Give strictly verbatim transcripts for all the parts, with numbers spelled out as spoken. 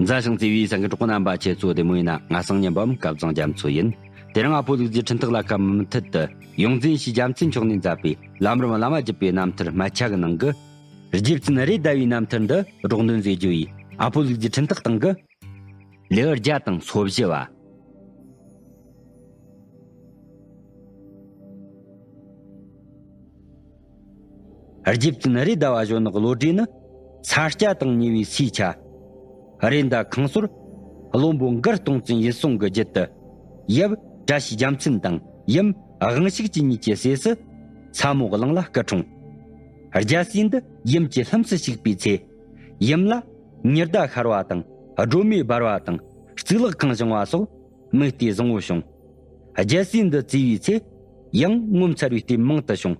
མཛའ་ཞིང་བརྩེ་བའི་སེམས་ཀྱི་གྲོགས་པོ་རྣམ་པ། ཁྱེད་ཚོ་བདེ་མོ་ཡིན་ན། ང་སང་ཉིན་པའམ་སྐབས་བཟང་རྒྱ་མཚོ་ཡིན། དེ་རིང་ཨ་ཕོ་ལུག་རྫི་འཕྲིན་ཐག་ལ་ཁ་མུ་མཐུད་དུ་ཡོངས་འཛིན་ཞེས་རྒྱལ་མཚན་མཆོག་ནས་མཛད་པའི་ལམ་རིམ་བླ་མ་བརྒྱུད་པའི་རྣམ་ཐར་སྨད་ཆ་གི་ནང་གི་རྗེ་བཙུན་རེད་མདའ་བའི་རྣམ་ཐར་འདི་སྒྲོག་འདོན་མཛད་རྒྱུ་ཡིན། ཨ་ཕོ་ལུག་རྫི་འཕྲིན་ཐག་སྟེང་གི་ལེའུ་བརྒྱ་དང་སོ་བཞི་བ། རྗེ་བཙུན་རེད་མདའ་བ་གཞོན་ནུ་བློ་གྲོས་ནི་ས་སྐྱ་དང་ཉེ་བའི་སའི་ཆ། རེད་མདའ་ཁང་ཟོར་བློན་པོ་མགར་སྟོང་བཙན་ཡིད་སྲུང་གི་རྒྱུད་དུ། ཡབ་བཀྲ་ཤིས་རྒྱལ་མཚན་དང་ཡུམ་དབང་ཕྱུག་བཅས་གཉིས་ཀྱི་སྲས་སུ་ས་མོ་གླིང་ལ་སྐུ་འཁྲུངས། རྒྱལ་སྲས་འདི་ཡུམ་གྱི་ལྷུམས་སུ་ཞུགས་པའི་ཚེ། ཡུམ་ལ་ཉི་ཟླ་ཤར་བ་དང་སྒྲོན་མེ་འབར་བ་དང་གཙུག་ལག་ཁང་བཞེངས་བ་སོགས་མིག་ལྟོས་བཟང་བོ་བྱུང་། རྒྱལ་སྲས་འདི་བརྩིས་པའི་ཚེ་ཡང་ངོ་མཚར་བའི་ལྟས་མང་དུ་བྱུང་།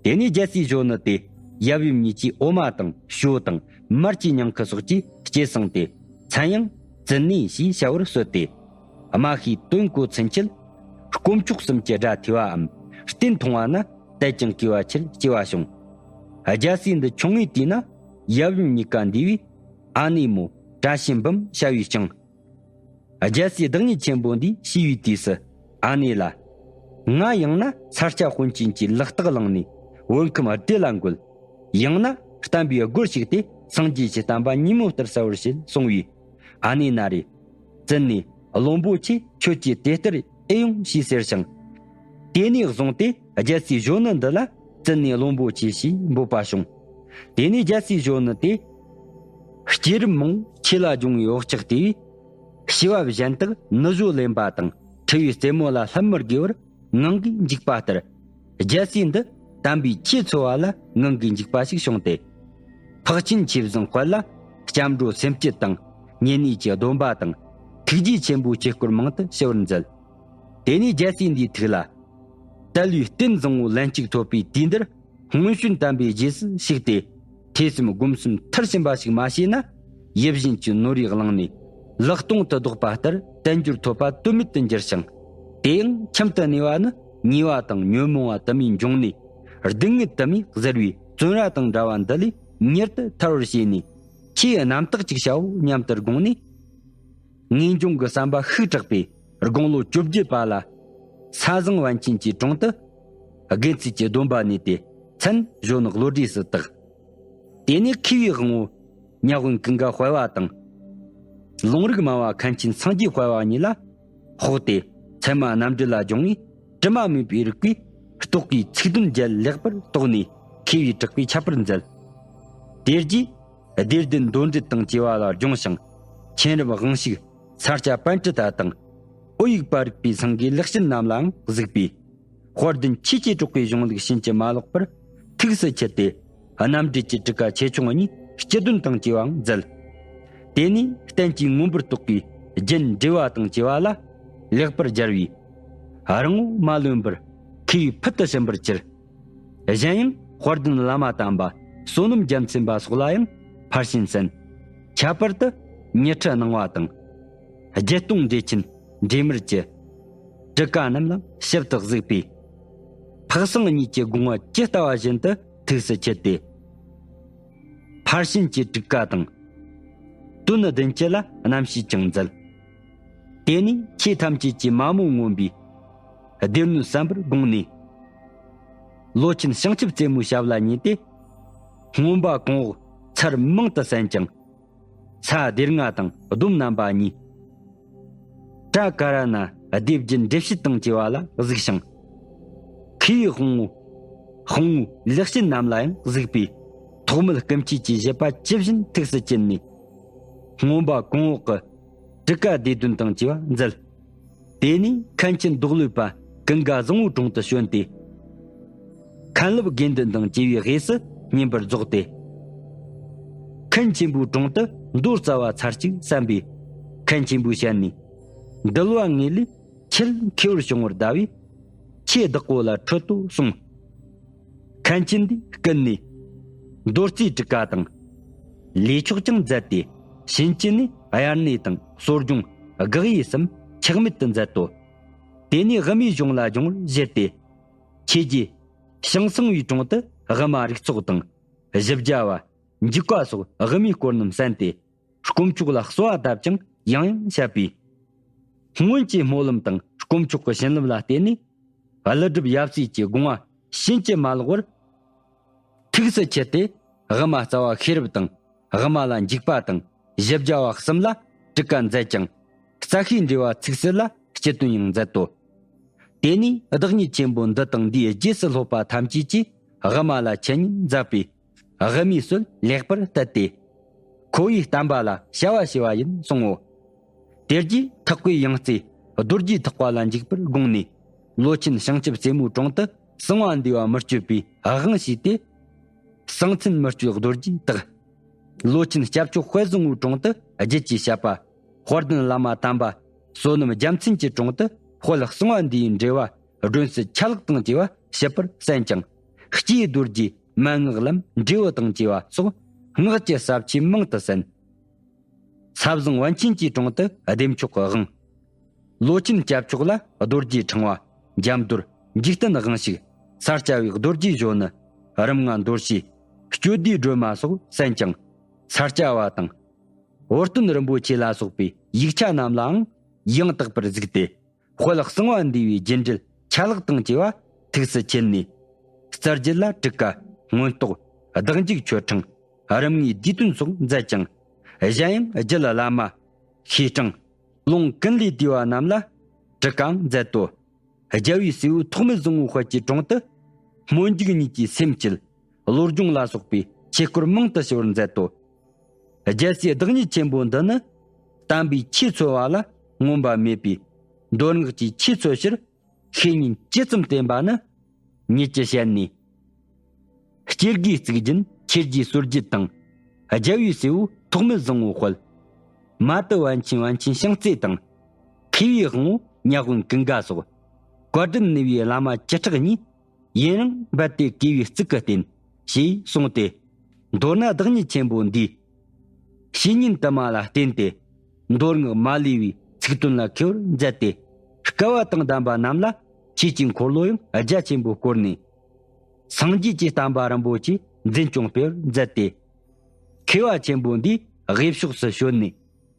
དེ་ནས་རྒྱལ་སྲས་གཞོན་ནུ་དེ་ཡབ་ཡུམ་གཉིས་ཀྱིས་འོ་མ་དང་ཞོ་དང་མར་གྱི་ཉིང་ཁུ་སོགས་ཀྱིས་སྐྱེད་བསྲིངས་ཏེ། མཚན་ཡང་བཙུན་ནེ་ཞེས་བྱ་བར་གསོལ་ཏེ། དམའ་ཤོས་དོན་གོ་ཚུན་ཆད་དཀོན་མཆོག་གསུམ་གྱི་སྒྲ་ཐོས་པའམ་བསྟན་མཐོང་བ་ན་དལ་ཅིང་གུས་པ་ཆེར་སྐྱེ་བ་བྱུང་། རྒྱལ་སྲས་འདི་ཆུང་ངུའི་དུས་ན་ཡབ་ཡུམ་གཉིས་ཀ་འདས་པས། ཨ་ནེ་མོ་བཀྲ་ཤིས་འབུམ་བྱ་བའི་ཞིང་། རྒྱལ་སྲས་བདག་ཉིད་ཆེན་པོ་འདིས་ཤི་བའི་དུས་སུ་ཨ་ནེ་ལ། ང་ཡང་ན་ས་སྐྱ་དཔོན་ཆེན་གྱི་ལག་རྟགས་བླངས་ནས་བོད་ཁམས་བདེ་ལ་འགོད། ཡང་ན་བསྟན་པའི་སྒོར་ཞུགས་ཏེ་སངས་རྒྱས་ཀྱི་བསྟན་པ་ཉིན་མོ་ལྟར་གསལ་བར་བྱེད་གསུང་བས། ཨ་ནེ་ན་རེ། བཙུན་ནེ་བློན་པོ་ཆེ་ཁྱོད་ཀྱིས་དེ་ལྟར་ཨེ་ཡོང་ཞེས་ཟེར་ཞིང་། དེ་ནས་བཟུང་སྟེ་རྒྱལ་སྲས་གཞོན་ནུ་འདི་ལ་བཙུན་ནེ་བློན་པོ་ཆེ་ཞེས་འབོད་པ་བྱུང་། དེ་ནས་རྒྱལ་སྲས་གཞོན་ནུ་དེ་སྐྱེས་རབས་མང་ཆེ་ལ་སྦྱོང་བའི་འོག་ཆགས་ཏེ། བྱིས་པ་གཞན་དག་ནུ་ཞོ་ལེན་པ་དང་ཁྲི་བའི་རྩེ་མོ་ལ་ལྷམ་མི་དགོས་པར་ངང་གིས་འཇུག་པ་ལྟར། རྒྱལ་སྲས་འདི་དམ་པའི་ཆོས་འཚོ་བ་ལ་ངང་གིས་འཇུག་པ་ཞིག་བྱུང་སྟེ། འཕགས་ཆེན་ཆོས་བཟང་དཔལ་ལ་སྐྱབས་འགྲོ་སེམས་བསྐྱེད་དང་བསྙེན་གནས་ཀྱི་སྡོམ་པ་དང་ཐུགས་རྗེ་ཆེན་པོའི་ཆོས་སྐོར་མང་དུ་ཞུ་བར་མཛད། དེ་ནས་རྒྱལ་སྲས་འདིའི་ཐུགས་ལ། དལ་བའི་རྟེན་བཟང་བོ་ལན་གཅིག་ཐོབ་པའི་དུས་འདིར། སྔོན་བྱོན་དམ་པའི་རྗེས་སུ་ཞུགས་ཏེ། ཐོས་བསམ་སྒོམ་གསུམ་མཐར་ཕྱིན་པ་ཞིག་མ་བྱས་ན། ཡིད་བཞིན་གྱི་ནོར་བུའི་གླིང་ནས་ལག་སྟོང་དུ་བཟློག་པ་ལྟར་དལ་འབྱོར་ཐོབ་པ་དོན་མེད་དུ་འགྱུར་ཞིང་། དེ་ཡང་ཁྱིམ་དུ་གནས་པ་ནི་ཉེས་པ་དང་ཉོན་མོངས་པ་དུ་མའི་འབྱུང་གནས། སྡུག་བསྔལ་དུ་མས་གཟིར་བའི་བཙོན་ར་དང་འདྲ་བ་འདི་ལས་མྱུར་དུ་ཐར་བར་བྱས་ནས། ཆོས་རྣམ་དག་ཅིག་བྱའོ་སྙམ་དུ་དགོངས་ནས། ངེས་འབྱུང་གི་བསམ་པ་ཤུགས་དྲག་པས། དགུང་ལོ་བཅོ་བརྒྱད་པ་ལ། ས་བཟང་པཎ་ཆེན་གྱི་དྲུང་དུ། དགེ་ཚུལ་གྱི་སྡོམ་པ་ནོས་ཏེ། མཚན་གཞོན་ནུ་བློ་གྲོས་སུ་བཏགས། དེ་ནས་མཁས་པའི་དབང་པོ་ཉ་དབོན་ཀུན་དགའ་དཔལ་བ་དང་། ལུང་རིགས་སྨྲ་བ་མཁན་ཆེན་སངས་རྒྱས་དཔལ་བ་གཉིས་ལ་དཔོག་སྟེ། ཚད་མ་རྣམ་འགྲེལ་ལ་སྦྱོང་བས། དྲི་མ་མེད་པའི་རིགས་པས་རྟོག་གེའི་ཚིག་དོན་རྒྱས་ལེགས་པར་རྟོགས་ནས། མཁས་པའི་གྲགས་པས་ཁྱབ་པར་མཛད། དེ་རྗེས། སྡེ་བདུན་འདོན་འགྲེལ་དང་བཅས་པ་ལ་སྦྱོང་ཞིང་། མཁྱེན་རབ་དབང་ཕྱུག་ས་སྐྱ་པཎྜི་ཏ་དང་། ཨོ་ཡིག་པ་རིག་པའི་སེང་གེ་ལེགས་བཤད་རྣམས་ལའང་གཟིགས་པས། དཔལ་ལྡན་ཆོས་ཀྱི་གྲགས་པའི་གཞུང་ལུགས་ཕྱིན་ཅི་མ་ལོག་པར་ཐུགས་སུ་ཆུད་དེ། རྣམ་འགྲེལ་གྱི་ཊཱི་ཀ་ཆེ་ཆུང་གཉིས་སྤྱི་དོན་དང་བཅས་པའང་མཛད། དེ་ནས་བསྟན་བཅོས་མངོན་པར་རྟོགས་པའི་རྒྱན་འགྲེལ་པ་དང་བཅས་པ་ལ་ལེགས་པར་སྦྱར་བས། རིང་པོ་མ་ལོན་པར་མཁས་པས་ཕུལ་དུ་ཕྱིན་པར་གྱུར། གཞན་ཡང་དཔལ་ལྡན་བླ་མ་དམ་པ་བསོད་ནམས་རྒྱལ་མཚན་པ་སོགས་ལ་ཡང་ཕར་ཕྱིན་གསན། ཁྱད་པར་དུ་མྱི་ཁྲི་སྣང་བ་དང་། བརྒྱད་སྟོང་འགྲེལ་ཆེན་འབྲས་མར་གྱི་ཊཱི་ཀ་རྣམས་ལ་ཞིབ་ཏུ་གཟིགས་པས། འཕགས་སེང་གཉིས་ཀྱི་དགོངས་པ་ཇི་ལྟ་བ་བཞིན་དུ་ཐུགས་སུ་ཆུད་དེ། ཕར་ཕྱིན་གྱི་ཊཱི་ཀ་དང་། དོན་བདུན་ཅུ་ལ་རྣམ་བཤད་ཀྱང་མཛད། དེ་ནས་ཆོས་ཐམས་ཅད་ཀྱི་མ་རྨོས་མངོན་པའི་སྡེ་སྣོད་གསན་པར་དགོངས་ནས། ལོ་ཆེན་བྱང་ཆུབ་རྩེ་མོའི་ཞབས་ལ་ཉེ་སྟེ། མངོན་པ་གོང་འོག་ཚར་མང་དུ་གསན་ཅིང་། ས་སྡེ་ལྔ་དང་སྡོམ་རྣམ་པ་གཉིས། པྲ་ཀ་ར་ཎ་སྡེ་བརྒྱད་འགྲེལ་བཤད་དང་བཅས་པ་ལ་གཟིགས་ཤིང་། མཁས་པའི་དཔང་པོ། དཔང་པོའི་ལེགས་བཤད་རྣམས་ལ་ཡང་གཟིགས་པས། ཐོགས་མེད་སྐུ་མཆེད་ཀྱི་བཞེད་པ་ཇི་བཞིན་ཐུགས་སུ་བཅད་ནས། མངོན་པ་གོང་འོག་གི་ཊཱི་ཀ་སྡེ་བདུན་དང་བཅས་པ་མཛད། དེ་ནས་མཁན་ཆེན་རྡོར་ལུས་པ་ཀུན་དགའ་བཟང་པོའི་དྲུང་དུ་བྱོན་ཏེ། མཁན་སློབ་དགེ་འདུན་དང་བཅས་པའི་དབུས་སུ་བསྙེན་པར་རྫོགས་ཏེ། མཁན་ཆེན་པོའི་དྲུང་དུ་མདོ་རྩ་བ་ཚར་གཅིག་གསན་པས། མཁན་ཆེན་པོའི་ཞལ་ནས། འདུལ་བ་ངེས་ལས་ཆེས་མཁས་པོར་བྱུང་བར་གདའ་བས། ཆོས་བདག་པོ་ལ་འཕྲོད་དོ་གསུངས། མཁན་ཆེན་འདིས་བསྐུལ་ནས་མདོ་རྩིས་ཊཱི་ཀ་དང་ལས་ཆོག་ཀྱང་མཛད་དེ། ཕྱིན་ཅི་ནས་དབྱར་གནས་དང་གསོ་སྦྱོང་དགག་དབྱེ་གསུམ་ཆག་མེད་དུ་མཛད་དོ། དེ་ནས་དབུ་མའི་གཞུང་ལ་སྦྱོང་བར་བཞེད་དེ། ཆོས་རྗེ་ཞང་སང་བའི་དྲུང་དུ་དབུ་མ་རིགས་ཚོགས་དང་། བཞི་བརྒྱ་པ། འཇུག་པ་སོགས་དབུ་མའི་སྐོར་རྣམས་གསན་ཏེ། དཀོན་མཆོག་ལ་གསོལ་བ་བཏབ་ཅིང་ཡང་ཡང་བཤད་པས། སྔོན་གྱི་སྨོན་ལམ་དང་དཀོན་མཆོག་གི་བྱིན་རླབས་ལ་བརྟེན་ནས། ཀླུ་སྒྲུབ་ཡབ་སྲས་ཀྱི་དགོངས་པ་ཕྱིན་ཅི་མ་ལོག་པར། ཐུགས་སུ་ཆུད་དེ། དབུ་མ་རྩ་བ་ཤེས་རབ་དང་། དབུ་མ་ལ་འཇུག་པ་དང་། བཞི་བརྒྱ་པ་གསུམ་ལ་དྲུག་ཀ་མཛད་ཅིང་། རྩ་ཤེའི་འགྲེལ་བ་ཚིག་གསལ་ལ་སྤྱི་དོན་ཡང་མཛད་དོ། དེ་ནས་བདག་ཉིད་ཆེན་པོ་འདི་དང་འདིའི་རྗེས་སུ་སློབ་པ་ཐམས་ཅད་ཀྱིས་དབུ་མ་ལ་འཆད་ཉན་མཛད་པས། དབུ་མའི་སྲོལ་ལེགས་པར་བསྟུད་དེ། ཁོ་བོའི་བསྟན་པ་ལ་བྱ་བ་བྱས་པ་ཡིན་གསུང་ངོ་། དེ་རྗེས་ཐེག་པའི་ཡང་རྩེ་རྡོ་རྗེ་ཐེག་པ་ལ་འཇུག་པར་དགོངས་ནས། ལོ་ཆེན་བྱང་ཆུབ་རྩེ་མོའི་དྲུང་དུ་གསང་བ་འདུས་པ་མི་བསྐྱོད་པའི་དབང་བྱས་ཏེ། གསང་མཚན་མི་བསྐྱོད་རྡོ་རྗེའི་རྟགས། ལོ་ཆེན་སྐྱབས་མཆོག་དཔལ་བཟང་པོའི་དྲུང་དུ་རྒྱུད་ཀྱི་བཤད་པ། དཔལ་ལྡན་བླ་མ་དམ་པ་བསོད་ནམས་རྒྱལ་མཚན་གྱི་དྲུང་དུ་དཔལ་གསང་བ་འདུས་པའི་འགྲེལ་བ་སྒྲོན་གསལ་ཆ་ལག་དང་བཅས་པ་ཞིབ་པར་གསན་ཅིང་། སྤྱིའི་རྡོ་རྗེ་མན་ངག་ལམ་འབྲས་བུ་དང་བཅས་པ་སོགས་སྔགས་ཀྱི་ཟབ་ཆོས་མང་དུ་གསན། ས་བཟང་པཎ་ཆེན་གྱི་དྲུང་དུ་བདེ་མཆོག་གི་དབང་། ལོ་ཆེན་སྐྱབས་མཆོག་ལ་རྡོ་རྗེ་ཕྲེང་བ། འཇམ་རྡོར། འཇིག་རྟེན་དབང་ཕྱུག་ས་སྐྱ་པའི་རྡོ་རྗེ་གཞོན་ནུ། རིམ་ལྔ་མདོར་བྱས། སྤྱོད་བདེའི་སྒྲོན་མ་སོགས་གསན་ཅིང་། ས་སྐྱ་པ་དང་། འོར་སྟོན་རིན་པོ་ཆེ་ལ་སོགས་པའི་ཡིག་ཆ་རྣམས་ལའང་ཡང་དག་པར་གཟིགས་ཏེ། དཔལ་གསང་བ་འདུས་པའི་རྒྱུད་འགྲེལ་ཆ་ལག་དང་བཅས་པ་ཐུགས་སུ་ཆུད་ནས། རྩ་རྒྱུད་ལ་དྲུག་ཀ། མངོན་རྟོགས། བདག་འཇུག་ཆོས་ཕྲེང་། རིམ་ལྔའི་བསྡུས་དོན་སོགས་མཛད་ཅིང་། གཞན་ཡང་རྒྱུད་བླ་མ། ཤེས་སྤྲིང་། ལུང་ཀུན་ལས་བཏུས་པ་རྣམས་ལ་དྲུག་ཀའང་མཛད་དོ། རྒྱལ་བའི་སྲས་པོ་ཐོགས་མེད་བཟང་པོའི་དཔལ་གྱི་དྲུང་དུ། སྨོན་འཇུག་གཉིས་ཀྱི་སེམས་བསྐྱེད། བློ་སྦྱོང་ལ་སོགས་པའི་ཆོས་སྐོར་མང་དུ་ཞུ་བར་མཛད་དོ། རྒྱལ་སྲས་བདག་ཉིད་ཆེན་པོ་འདི་ནི། བསྟན་པའི་ཆོས་འཚོལ་བ་ལ་མངོན་པ་མེད་པས། མདོ་སྔགས་ཀྱི་ཆོས་འཚོལ་ཕྱིར། ཤེས་ཉེན་ཇི་ཙམ་བསྟེན་པ་ནི། ཉིད་ཀྱི་ཞལ་ནས། སྐྱེ་དགུའི་གཙུག་རྒྱན་ཆོས་རྗེ་སོར་རྒྱུད་དང་། རྒྱལ་བའི་སྲས་པོ་ཐོགས་མེད་བཟང་པོའི་དཔལ། མ་ཏི་པཎ་ཆེན་པཎ་ཆེན་བྱང་རྩེ་དང་། མཁས་པའི་དབང་པོ་ཉ་དབོན་ཀུན་དགའ་སོགས། བཀའ་དྲིན་ནུས་པའི་བླ་མ་བཅུ་ཕྲག་གཉིས། ཡུན་རིང་འབད་དེ་གུས་པས་གཙུག་གི་རྟེན། ཞེས་གསུངས་ཏེ། མདོར་ན་བདག་ཉིད་ཆེན་པོ་འདིས། བཤེས་གཉེན་དུ་མ་ལ་བརྟེན་ཏེ། མདོ་སྔགས་མ་ལུས་པའི་ཚིག་དོན་ལ་མཁས་པར་མཛད་དེ། སྐལ་བ་དང་ལྡན་པ་རྣམས་ལ་ཆོས་ཀྱི་འཁོར་ལོ་ཡང་རྒྱ་ཆེན་པོ་བསྐོར་ནས། སངས་རྒྱས་ཀྱི་བསྟན་པ་རིན་པོ་ཆེ་འཛིན་སྐྱོང་སྤེལ་བར་མཛད་དེ། མཁས་པ་ཆེན་པོ་འདིས་དབུས་ཕྱོགས་སུ་བྱོན་ནས།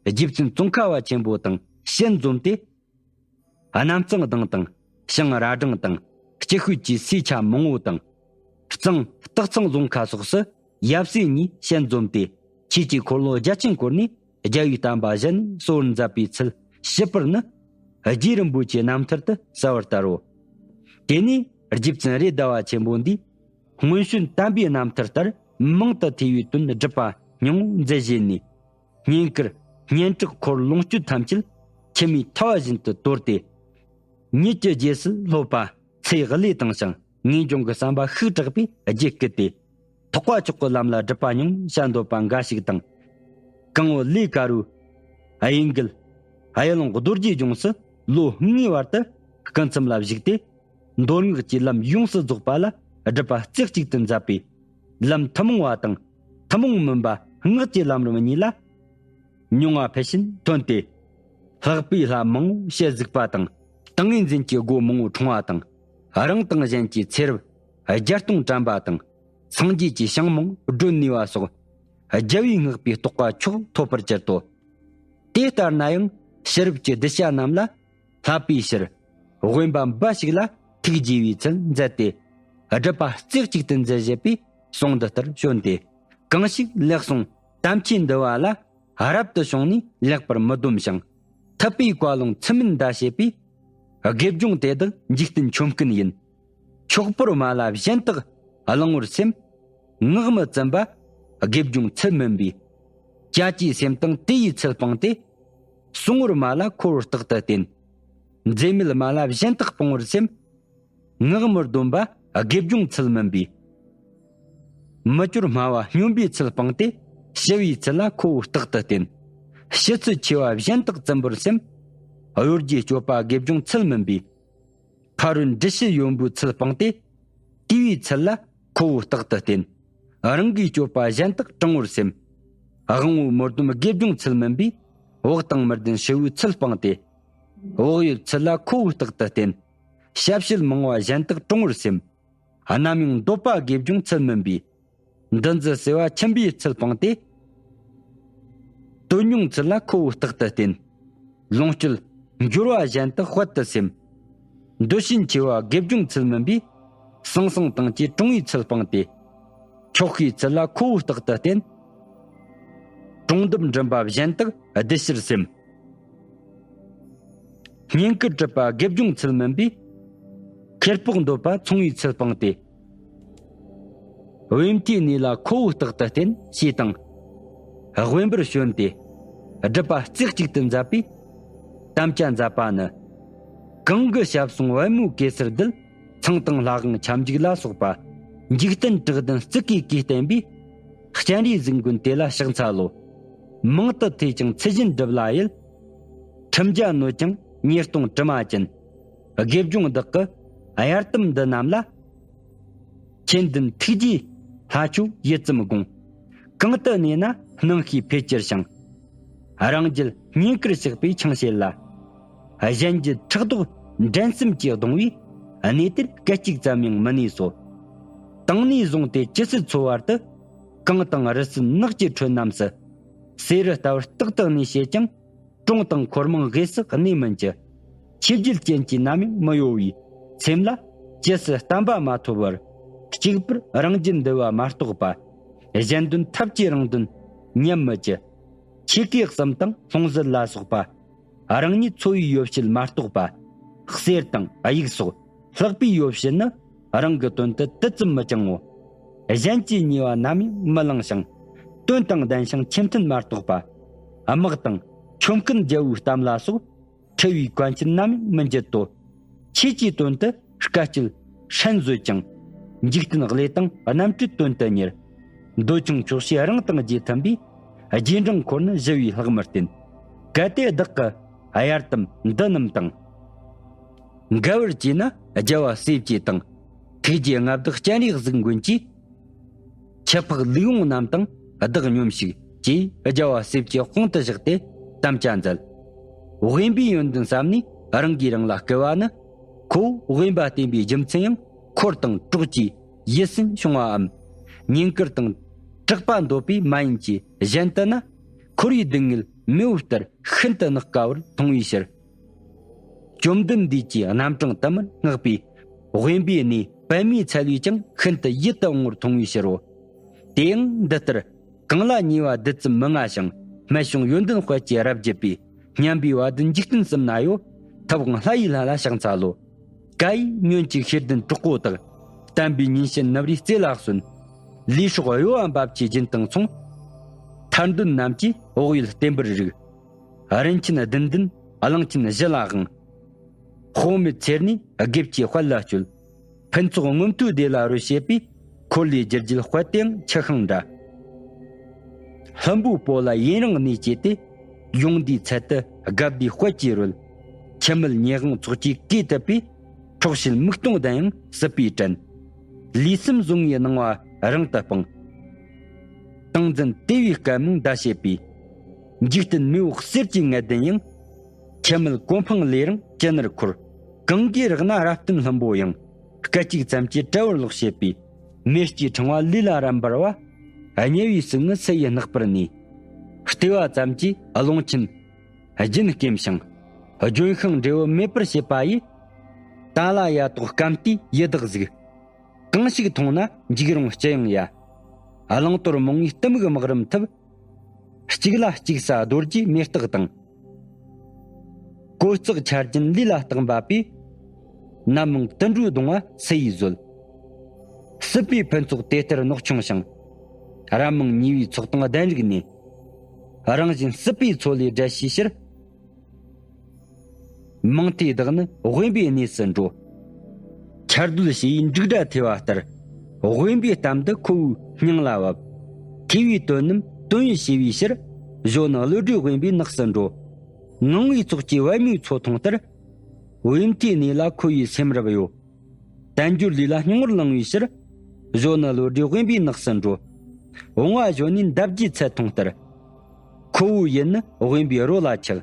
རྗེ་བཙུན་ཙོང་ཁ་པ་ཆེན་པོ་དང་ཞལ་འཛོམས་ཏེ། གནམ་གཙང་གདང་དང་ཞིང་ར་སྦྲང་དང་སྐྱི་ཤོད་ཀྱི་སའི་ཆ་མང་པོ་དང་། གཙང་སྟག་ཚང་རྫོང་ཁ་སོགས་སུ་ཡབ་སྲས་གཉིས་ཞལ་འཛོམས་ཏེ། ཆོས་ཀྱི་འཁོར་ལོ་རྒྱ་ཆེན་བསྐོར་ནས་རྒྱལ་བའི་བསྟན་པ་གཞན་གསོ་བར་མཛད་པའི་ཚུལ་ཞིབ་པར་ནི། རྗེ་རིན་པོ་ཆེའི་རྣམ་ཐར་དུ་གསལ་བར་ལྟར་རོ། དེ་ནས་རྗེ་བཙུན་རེད་མདའ་བ་ཆེན་པོ་འདིས། སྔོན་བྱོན་དམ་པའི་རྣམ་ཐར་ལྟར་མང་དུ་ཐོས་པའི་དོན་སྒྲུབ་པ་སྙིང་པོ་མཛད་བཞེས་ནས། བསྙེན་བཀུར་སྙན་གྲགས་འཁོར་ལོངས་སྤྱོད་ཐམས་ཅད་མཆི་མའི་ཐལ་བ་བཞིན་དུ་དོར་ཏེ། ཉིད་ཀྱི་རྗེས་སུ་སློབ་པ་ཚེ་བློས་བཏང་ཞིང་ངེས་འབྱུང་གི་བསམ་པ་ཤུགས་དྲག་པས་རྒྱུད་བསྐུལ་ཏེ། ཐེག་པ་མཆོག་གི་ལམ་ལ་སྒྲུབ་པ་སྙིང་པོ་བྱ་འདོད་པ་འགའ་ཞིག་དང་། གང་བོ་ལས་ཀ་རུ། གཡུལ་འགུལ། གཡུལ་ལུང་རྡོ་རྗེ་ལྗོངས་སུ་ལོ་ལྔའི་བར་དུ་སྐུ་མཚམས་ལ་བཞུགས་ཏེ། མདོ་སྔགས་ཀྱི་ལམ་ཡོངས་སུ་རྫོགས་པ་ལ་སྒྲུབ་པ་རྩེ་གཅིག་ཏུ་མཛད་པས། ལམ་ཐུན་མོང་བ་དང་ཐུན་མོང་མིན་པ་སྔགས་ཀྱི་ལམ་རིམ་གཉིས་ལ། མྱོང་བ་ཕུལ་ཕྱིན་ཐོན་ཏེ། ལྷག་པའི་ལྷ་མང་པོ་ཞལ་གཟིགས་པ་དང་། ཏིང་ངེ་འཛིན་གྱི་སྒོ་མང་པོ་འཁྲུངས་པ་དང་། རང་དང་གཞན་གྱི་ཚེ་རབས་བརྒྱ་སྟོང་དྲན་པ་དང་། སངས་རྒྱས་ཀྱི་ཞིང་མང་པོ་བགྲོད་ནུས་པ་སོགས། རྒྱལ་བའི་བསྔགས་པའི་རྟོགས་པ་མཆོག་ཐོབ་པར་གྱུར་ཏོ། དེ་ལྟར་ན་ཡང་ཕྱི་རབས་ཀྱི་གདུལ་བྱ་རྣམས་ལ། བསླབ་པའི་ཕྱིར། དབེན་པ་འབའ་ཞིག་ལ་ཐུགས་དགྱེས་པའི་ཚུལ་མཛད་དེ། སྒྲུབ་པ་རྩེ་གཅིག་ཏུ་མཛད་བཞེད་པའི་གསུང་འདི་ལྟར་བྱོན་ཏེ། གང་ཞིག་ལེགས་གསུང་དམ་ཆོས་འདུལ་བ་ལ། རབ་ཏུ་བྱུང་ནས་ལེགས་པར་མི་སྡོམ་ཞིང་། ཐུབ་པའི་བཀའ་ལུང་ཚུལ་མིན་འདའ་བྱེད་པའི། དགེ་སྦྱོང་དེ་དག་འཇིག་རྟེན་ཆོམ་རྐུན་ཡིན། ཆོག་པོར་མ་ལ་གཞན་དག་བླང་བར་སེམས། ངག་མི་བཙུན་པ་དགེ་སྦྱོང་ཚུལ་མིན་པའི། ཅ་ཅའི་སེམས་དང་དེ་ཡི་ཚུལ་སྤངས་ཏེ། གསུང་བར་མ་ལ་ཁོ་བོ་རྟག་ཏུ་བསྟེན། མཛེ་མེད་མ་ལ་གཞན་དག་སྤོང་བར་སེམས། ངག་མི་སྡོམ་པ་དགེ་སྦྱོང་ཚུལ་མིན་པའི། མི་སྐྱོར་སྨྲ་བ་སྨྱོན་པའི་ཚུལ་སྤངས་ཏེ། ཞི་བའི་ཚུལ་ལ་ཁོ་བོ་རྟག་ཏུ་བསྟེན། ཕྱི་ཚུལ་ཆེ་བ་གཞན་དག་བཙུན་པར་སེམས། གཡོ་སྒྱུའི་སྤྱོད་པ་དགེ་སྦྱོང་ཚུལ་མིན་པའི། ཕ་རོལ་འདྲི་ཕྱི་ཡོན་པོའི་ཚུལ་སྤངས་ཏེ། དེ་བའི་ཚུལ་ལ་ཁོ་བོ་རྟག་ཏུ་བསྟེན། རང་གི་སྤྱོད་པ་གཞན་དག་དྲང་བར་སེམས། དབང་པོ་མི་སྡོམ་དགེ་སྦྱོང་ཚུལ་མིན་པའི། བག་དང་མི་ལྡན་ཞི་བའི་ཚུལ་སྤངས་ཏེ། བག་ཡོད་ཚུལ་ལ་ཁོ་བོ་རྟག་ཏུ་བསྟེན། ཞབས་ཕྱི་མང་བ་གཞན་དག་དྲང་བར་སེམས། རྣམ་གཡེང་འདོད་པ་དགེ་སྦྱོང་ཚུལ་མིན་པའི། འདུ་འཛི་བསྲེ་བ་འཆིང་བའི་ཚུལ་སྤངས་ཏེ། དོན་མྱོང་ཚུལ་ལ་ཁོ་བོས་རྟག་ཏུ་བརྟེན། ལོངས་སྤྱོད་འབྱོར་བ་གཞན་དག་དཔལ་དུ་སེམས། འདོད་ཞེན་ཆེ་བ་དགེ་སྦྱོང་ཚུལ་མིན་པས། ཟང་ཟིང་དང་བཅས་གྲོང་བའི་ཚུལ་སྤངས་ཏེ། ཆོག་ཤེས་ཚུལ་ལ་ཁོ་བོས་རྟག་ཏུ་བརྟེན། གྲོང་སྡེབ་འགྲིམ་པ་གཞན་དག་སྡུད་ཕྱིར་སེམས། བསྙེན་བཀུར་སྒྲུབ་པ་དགེ་སྦྱོང་ཚུལ་མིན་པས། ཁེར་སྤོགས་འདོད་པ་ཚོང་བའི་ཚུལ་སྤངས་ཏེ། དབེན་མཐའི་གནས་ལ་ཁོ་བོས་རྟག་ཏུ་བརྟེན་ཞེས་དང་། དབེན་པར་བྱོན་ཏེ། སྒྲུབ་པ་རྩེ་གཅིག་ཏུ་མཛད་པའི་དམ་བཅའ་མཛད་པ་ནི། གང་གི་ཞབས་ཟུང་པད་མོའི་གེ་སར་རྡུལ། ཚངས་དང་ལྷ་གང་ཁྱབ་འཇུག་ལ་སོགས་པ། འཇིག་རྟེན་དྲུག་ལྡན་སྲིད་ཀྱི་གོས་བསྟན་པའི། སྤྱན་རས་གཟིགས་མགོན་དེ་ལ་ཕྱག་འཚལ་ལོ། མང་དུ་ཐོས་ཀྱང་ཚུལ་བཞིན་སྒྲུབ་ལ་ཡིད། ཁྲིམས་རྒྱ་ནོད་ཀྱང་ཉེས་ལྟུང་དྲི་མ་ཅན། དགེ་སྦྱོང་བདག་གི་གཡར་དམ་འདི་རྣམས་ལ། མཁྱེན་ལྡན་ཐུགས་རྗེའི་ལྷ་ཆོས་ཡིད་ཙམ་དགོངས། གང་དུ་གནས་ན་སྣང་ཤས་འཕེལ་གྱུར་ཞིང་། རང་རྒྱུད་བསྙེན་བཀུར་བཤགས་པའི་ཆང་བྱེད་ལ། གཞན་རྒྱུད་ཕྲག་དོག་འགྲན་སེམས་ཀྱིས་གདུང་བའི་གནས་དེར་སྐད་ཅིག་ཙམ་ཡང་མི་གནས་སོ། དང་ནས་བཟུང་སྟེ་ཇི་སྲིད་འཚོ་བར་དུ། གངས་དང་རི་སྲིབ་ནགས་ཀྱི་ཁྲོད་རྣམས་སུ། བསེ་རུ་ལྟ་བུར་རྟག་ཏུ་གནས་བྱེད་ཀྱང་། གྲོང་དང་འཁོར་མང་དབུས་སུ་གནས་མིན་གྱི། ཆོས་བརྒྱུད་ཅན་གྱི་རྣམ་གཡེང་མི་གཡོ་བའི་སེམས་ལ། ཇི་སྲིད་བསྟན་པ་མ་ཐོབ་བར། གཅིག་པུར་རང་རྒྱུད་འདུལ་བ་མ་གཏོགས་པ། གཞན་དོན་ཐབས་ཀྱིས་རང་དོན་ཉམས་མི་བགྱི། ཆོས་གོས་གསུམ་དང་ལྷུང་བཟེད་ལ་སོགས་པ། རང་ཉིད་འཚོ་བའི་ཡོ་བྱད་མ་གཏོགས་པ། གསེར་དང་དབྱུག་སོགས་ལྷག་པའི་ཡོ་བྱད་ནི། རང་གི་དོན་དུ་དུས་ཙམ་མི་བཅང་ངོ་། གཞན་གྱིས་ཉེས་པ་ནམ་ཡང་མི་བླང་ཞིང་། དོན་དང་ལྡན་ཞིང་ཆོས་མཐུན་མ་གཏོགས་པ། དམག་དང་ཆོམ་རྐུན་རྒྱལ་པོའི་གཏམ་ལ་སོགས། འཁྲུལ་བའི་གོན་ཆེན་ནམ་ཡང་མི་འགྱུར་ཏོ། ཆོས་ཀྱི་དོན་དུ་དཀའ་སྤྱད་ཧྲན་བཟོད་ཅིང་། འཇིག་རྟེན་བློས་བཏང་རྣམ་སྤྲུལ་དོན་དུ་གཉེར། འདོད་ཆུང་ཆོག་ཤེས་རང་དང་རྗེས་མཐུན་པའི། རྗེས་འབྲང་འཁོར་ནི་ཞི་བའི་ལྷག་མར་བརྟེན། གལ་ཏེ་བདག་གི་གཡར་དམ་འདི་རྣམས་དང་། འགལ་བར་བྱས་ན་རྒྱལ་བ་སྲས་བཅས་དང་། ཐུགས་རྗེ་མངའ་བདག་སྤྱན་རས་གཟིགས་མགོན་གྱིས། ཁྱབ་འཕགས་ལུས་དབང་རྣམས་དང་བདག་སྙོམས་ཤིག་ཅེས་རྒྱལ་བ་སྲས་བཅས་དཔུང་དུ་བཞག་སྟེ་དམ་བཅའ་མཛད། དབེན་པའི་ཡོན་ཏན་བསམ་ནས་རང་གིས་རང་ལ་བསྐུལ་བ་ནི། ཁོ་བོ་དབེན་པ་བསྟེན་པའི་རྒྱུ་མཚན་ཡང་འཁོར་དང་གྲོགས་ཀྱི་ཡིད་སེམས་བྱུང་བའམ། བསྙེན་བཀུར་དང་གྲགས་པ་འདོད་པས་མ་ཡིན་གྱི་གཞན་དུ་ན། འཁོར་བའི་སྡུག་བསྔལ་མེ་བོ་ལྟར་ཤིན་ཏུ་ནག་དཀའ་བར་མཐོང་བའི་ཕྱིར། བཅོམ་ལྡན་འདས་ཀྱིས་རྣམ་གྲངས་དུ་མར་བསྔགས་པའི་དབེན་པའི་གནས་པདྨའི་ཚལ་བས་ཀྱང་ཤིན་ཏུ་ཡིད་དུ་འོང་བར་མཐོང་བའི་ཕྱིར་རོ། དེ་ཡང་འདི་ལྟར་གང་ལ་ཉེ་བ་རྡུལ་ཙམ་མི་མངའ་ཞིང་སྨད་བྱུང་ཡོན་ཏན་དཔལ་གྱི་རབ་བརྒྱུད་པའི་སྙན་པའི་བ་དན་འཇིག་རྟེན་གསུམ་ན་ཡོད་ཐབས་དབང་ལྷ་ཡི་ལྷ་ལ་ཕྱག་འཚལ་ལོ། ཀྭ་ཡེ་ཉོན་ཅིག་ཤེས་ལྡན་གྲོགས་པོ་དག། བསྟན་པའི་ཉིན་བྱེད་ནུབ་རིའི་རྩེ་ལ་སོན། ལུས་སྲོག་གཡོ་བ་འབབ་ཆུའི་རྒྱུན་དང་མཚུངས། ཐར་འདོད་རྣམས་ཀྱིས་དབུགས་ཡུལ་བརྟན་པར་རིག། རིན་ཆེན་བདུན་ལྡན་གླང་ཆེན་བཞི་ལ་དབང་། དཔག་མེད་ཚེ་རིང་དགེ་བཅུའི་དཔལ་ལ་སྤྱོད། ཕུན་ཚོགས་མངོན་མཐོའི་སྡེ་ལ་རོལ་བྱེད་པའི། འཁོར་ལོས་སྒྱུར་རྒྱལ་དཔལ་དེའང་ཆུ་ཤིང་འདྲ། ལྷུན་པོའི་སྤོ་ལ་ཡུན་རིང་གནས་བཅས་ཏེ། ཡོངས་འདུའི་ཚལ་དུ་དགའ་བདེའི་དཔལ་གྱིས་རོལ། འཆི་མེད་ཉེ་དབང་ཚོགས་ཀྱིས་བཀོད་བཏུབ་པའི། འཕྲོག་བྱེད་མིག་སྟོང་ལྡན་ཡང་སྲིད་པའི་བྲན། ལུས་སེམས་བཟུང་བའི་སྣང་བ་རིང་དུ་སྤངས། ཏིང་འཛིན་དེ་བས་སྐད་མང་བརྡ་བྱེད་པའི། འཇིག་རྟེན་མེ་འོབས་གསེར་གྱི་ངད་ལྡན་ཡང་། འཆི་མེད་གོ་འཕང་ལས་རིང་ཅི་ནར་འཁོར། གང་གིས་རེག་ན་རབ་བརྟན་ལྷུན་པོ་ཡང་། སྐད་ཅིག་ཙམ་གྱིས་བྲལ་བར་ལོག་བྱེད་པའི། མེ་ལྕེའི་ཕྲེང་བ་ལུས་ལ་རམ་འབར་བ། དམྱལ་བའི་ཟུག་རྔུ་སུ་ཡིས་བརྣག་པར་ནུས། བལྟས་པ་ཙམ་གྱིས་རླུང་ཆེན་རྒྱུན་སྐེམ་ཞིང་། ལྗོན་ཤིང་འབྲས་བུ་མེད་པར་བྱེད་པ་ཡི། ཏཱ་ལ་ཡ་ཏོག་སྐམ་ལྟའི་ཡི་དྭགས་ཟིག་གང་ཞིག་མཐོང་ན་འཇིགས་རུང་ཅི་ཡང་ཡ། བླང་དོར་རྨོངས་པའི་གཏི་མུག་སྨག་རུམ་འཐིབས། གཅིག་ལ་གཅིག་ས་རྡོ་རྗེའི་མེ་སྟག་དང་། གོས་ལྕགས་ཆར་རྒྱུན་ལུས་ལ་བཏགས་འབབ་པའི། ནམ་མང་དུད་འགྲོའི་གདུང་བ་སུ་ཡིས་བཟོད། སྲིད་པའི་ཕུན་ཚོགས་དེ་ལྟར་ནོག་ཆུང་ཞིང་། རབ་མང་ཉེ་བའི་ཚོགས་དང་ལྡན་རིགས་ནས། རང་བཞིན་སྲིད་པའི་མཚོ་ལས་བསྒྲལ་བྱའི་ཕྱིར། མང་ཐོས་བདག་ནི་དབེན་པའི་གནས་སུ་འགྲོ། ཆར་སྡོད་བྱེ་བའི་འབྲུག་སྒྲ་ཐོས་པ་ལྟར། དབེན་པའི་གཏམ་འདི་ཁོ་བོའི་སྙིང་ལ་བབས། ཐོས་པའི་དོན་རྣམས་དོན་ཡོད་བྱེད་པའི་ཕྱིར། གཞོན་ནུ་བློ་གྲོས་དབེན་པའི་ནགས་སུ་འགྲོ། ངང་པའི་ཚོགས་ཀྱིས་པད་མོའི་མཚོ་མཐོང་ལྟར། དབེན་མཐའི་གནས་ལ་ཁོ་བོའི་སེམས་རབ་གཡོ། དལ་འབྱོར་ལུས་ལ་སྙིང་བོར་ལང་བའི་ཕྱིར། གཞོན་ནུ་བློ་གྲོས་དབེན་པའི་ནགས་སུ་འགྲོ། བུང་བ་གཞོན་ནུའི་འདབ་བརྒྱའི་ཚལ་མཐོང་ལྟར། ཁོ་བོའི་ཡིད་ནི་དབེན་པའི་རོ་ལ་ཆགས།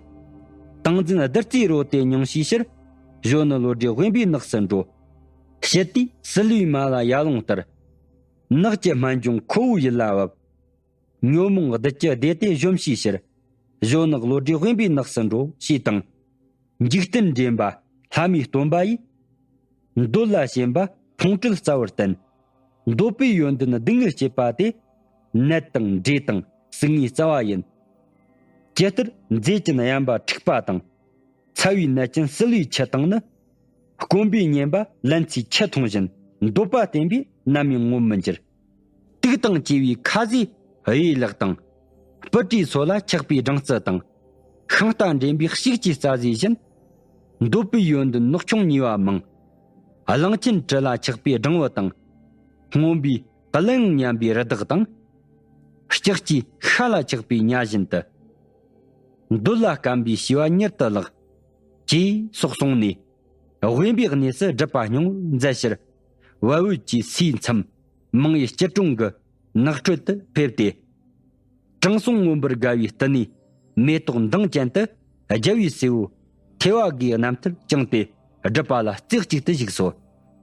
ཏིང་འཛིན་བདུད་རྩིའི་རོ་དེ་མྱོང་བྱའི་ཕྱིར། གཞོན་ནུ་བློ་གྲོས་དབེན་པའི་ནགས་སུ་འགྲོ། ཞི་དུས་སྲིད་བློའི་མ་ལ་ཡར་ལོངས་ལྟར། ནགས་ཀྱི་སྨན་ལྗོངས་ཁོ་བོའི་ཡིད་ལ་བབས། ཉོན་མོངས་བདུད་ཀྱི་སྡེ་དེ་གཞོམ་བྱའི་ཕྱིར། གཞོན་ནག་བློ་གྲོས་དབེན་པའི་ནགས་སུ་འགྲོ་ཞེས་དང་། འཇིག་རྟེན་འདྲེན་པ་ལྷ་མིའི་སྟོན་པ་ཡིས། འདོད་ལ་ཞེན་པ་ཕུང་ཁྲོལ་རྩ་བར་བསྟན། འདོད་པའི་ཡོན་ཏན་སྡུག་བསྔལ་སྐྱེད་པ་དེ། ནད་དང་འདྲེ་དང་ཟུག་རྔུའི་རྩ་བ་ཡིན། ཇི་ལྟར་མཛེ་ཅན་གཡན་པ་འཁྲིགས་པ་དང་། ཚ་བའི་ནད་ཅན་བསིལ་བའི་ཆུ་དང་ནི། སྐོམ་པས་ཉེན་པ་ལན་ཚྭའི་ཆུ་འཐུང་བཞིན། འདོད་པ་བསྟེན་པས་ནམ་ཡང་ངོམས་མི་འགྱུར། དུག་དང་བཅས་པའི་ཁ་ཟས་གཡས་ལག་དང་། སྤུ་གྲིའི་སོ་ལ་ཆགས་པའི་སྦྲང་རྩི་དང་། ཤིང་རྟ་འདྲེན་པའི་ཤིག་ཅེས་རྩྭ་ཟས་བཞིན། འདོད་པའི་ཡོན་ཏན་ནག་ཆུང་ཉེས་པ་མང་། གླང་ཆེན་དྲི་ལ་ཆགས་པའི་སྦྲང་བུ་དང་། རྔོན་པའི་གླུ་དབྱངས་ཉམས་པའི་རི་དྭགས་དང་། ལྕགས་ཀྱི་ཤ་ལ་ཆགས་པའི་ཉ་བཞིན་དུ། འདོད་ལ་སྐམ་པའི་བྱིས་པ་མྱུར་དུ་ལགས། ཅེས་སོགས་གསུངས་ནས། དབེན་པའི་གནས་སུ་སྒྲུབ་པ་སྙིང་པོར་མཛད་ཕྱིར། བལ་བོད་ཀྱི་སའི་མཚམས་མང་བའི་སྐྱིད་གྲོང་གི་ནགས་ཁྲོད་དུ་ཕེབས་ཏེ། དྲང་སྲོང་མངོན་པར་དགའ་བའི་སྟེང་ནས་མེ་ཏོག་མདངས་ཅན་དུ་རྒྱལ་བའི་སྲས་པོ་ཐེ་ཝ་གིས་རྣམ་ཐར་བསྐྱངས་ཏེ་སྒྲུབ་པ་ལ་རྩེ་གཅིག་ཏུ་བཞུགས་སོ།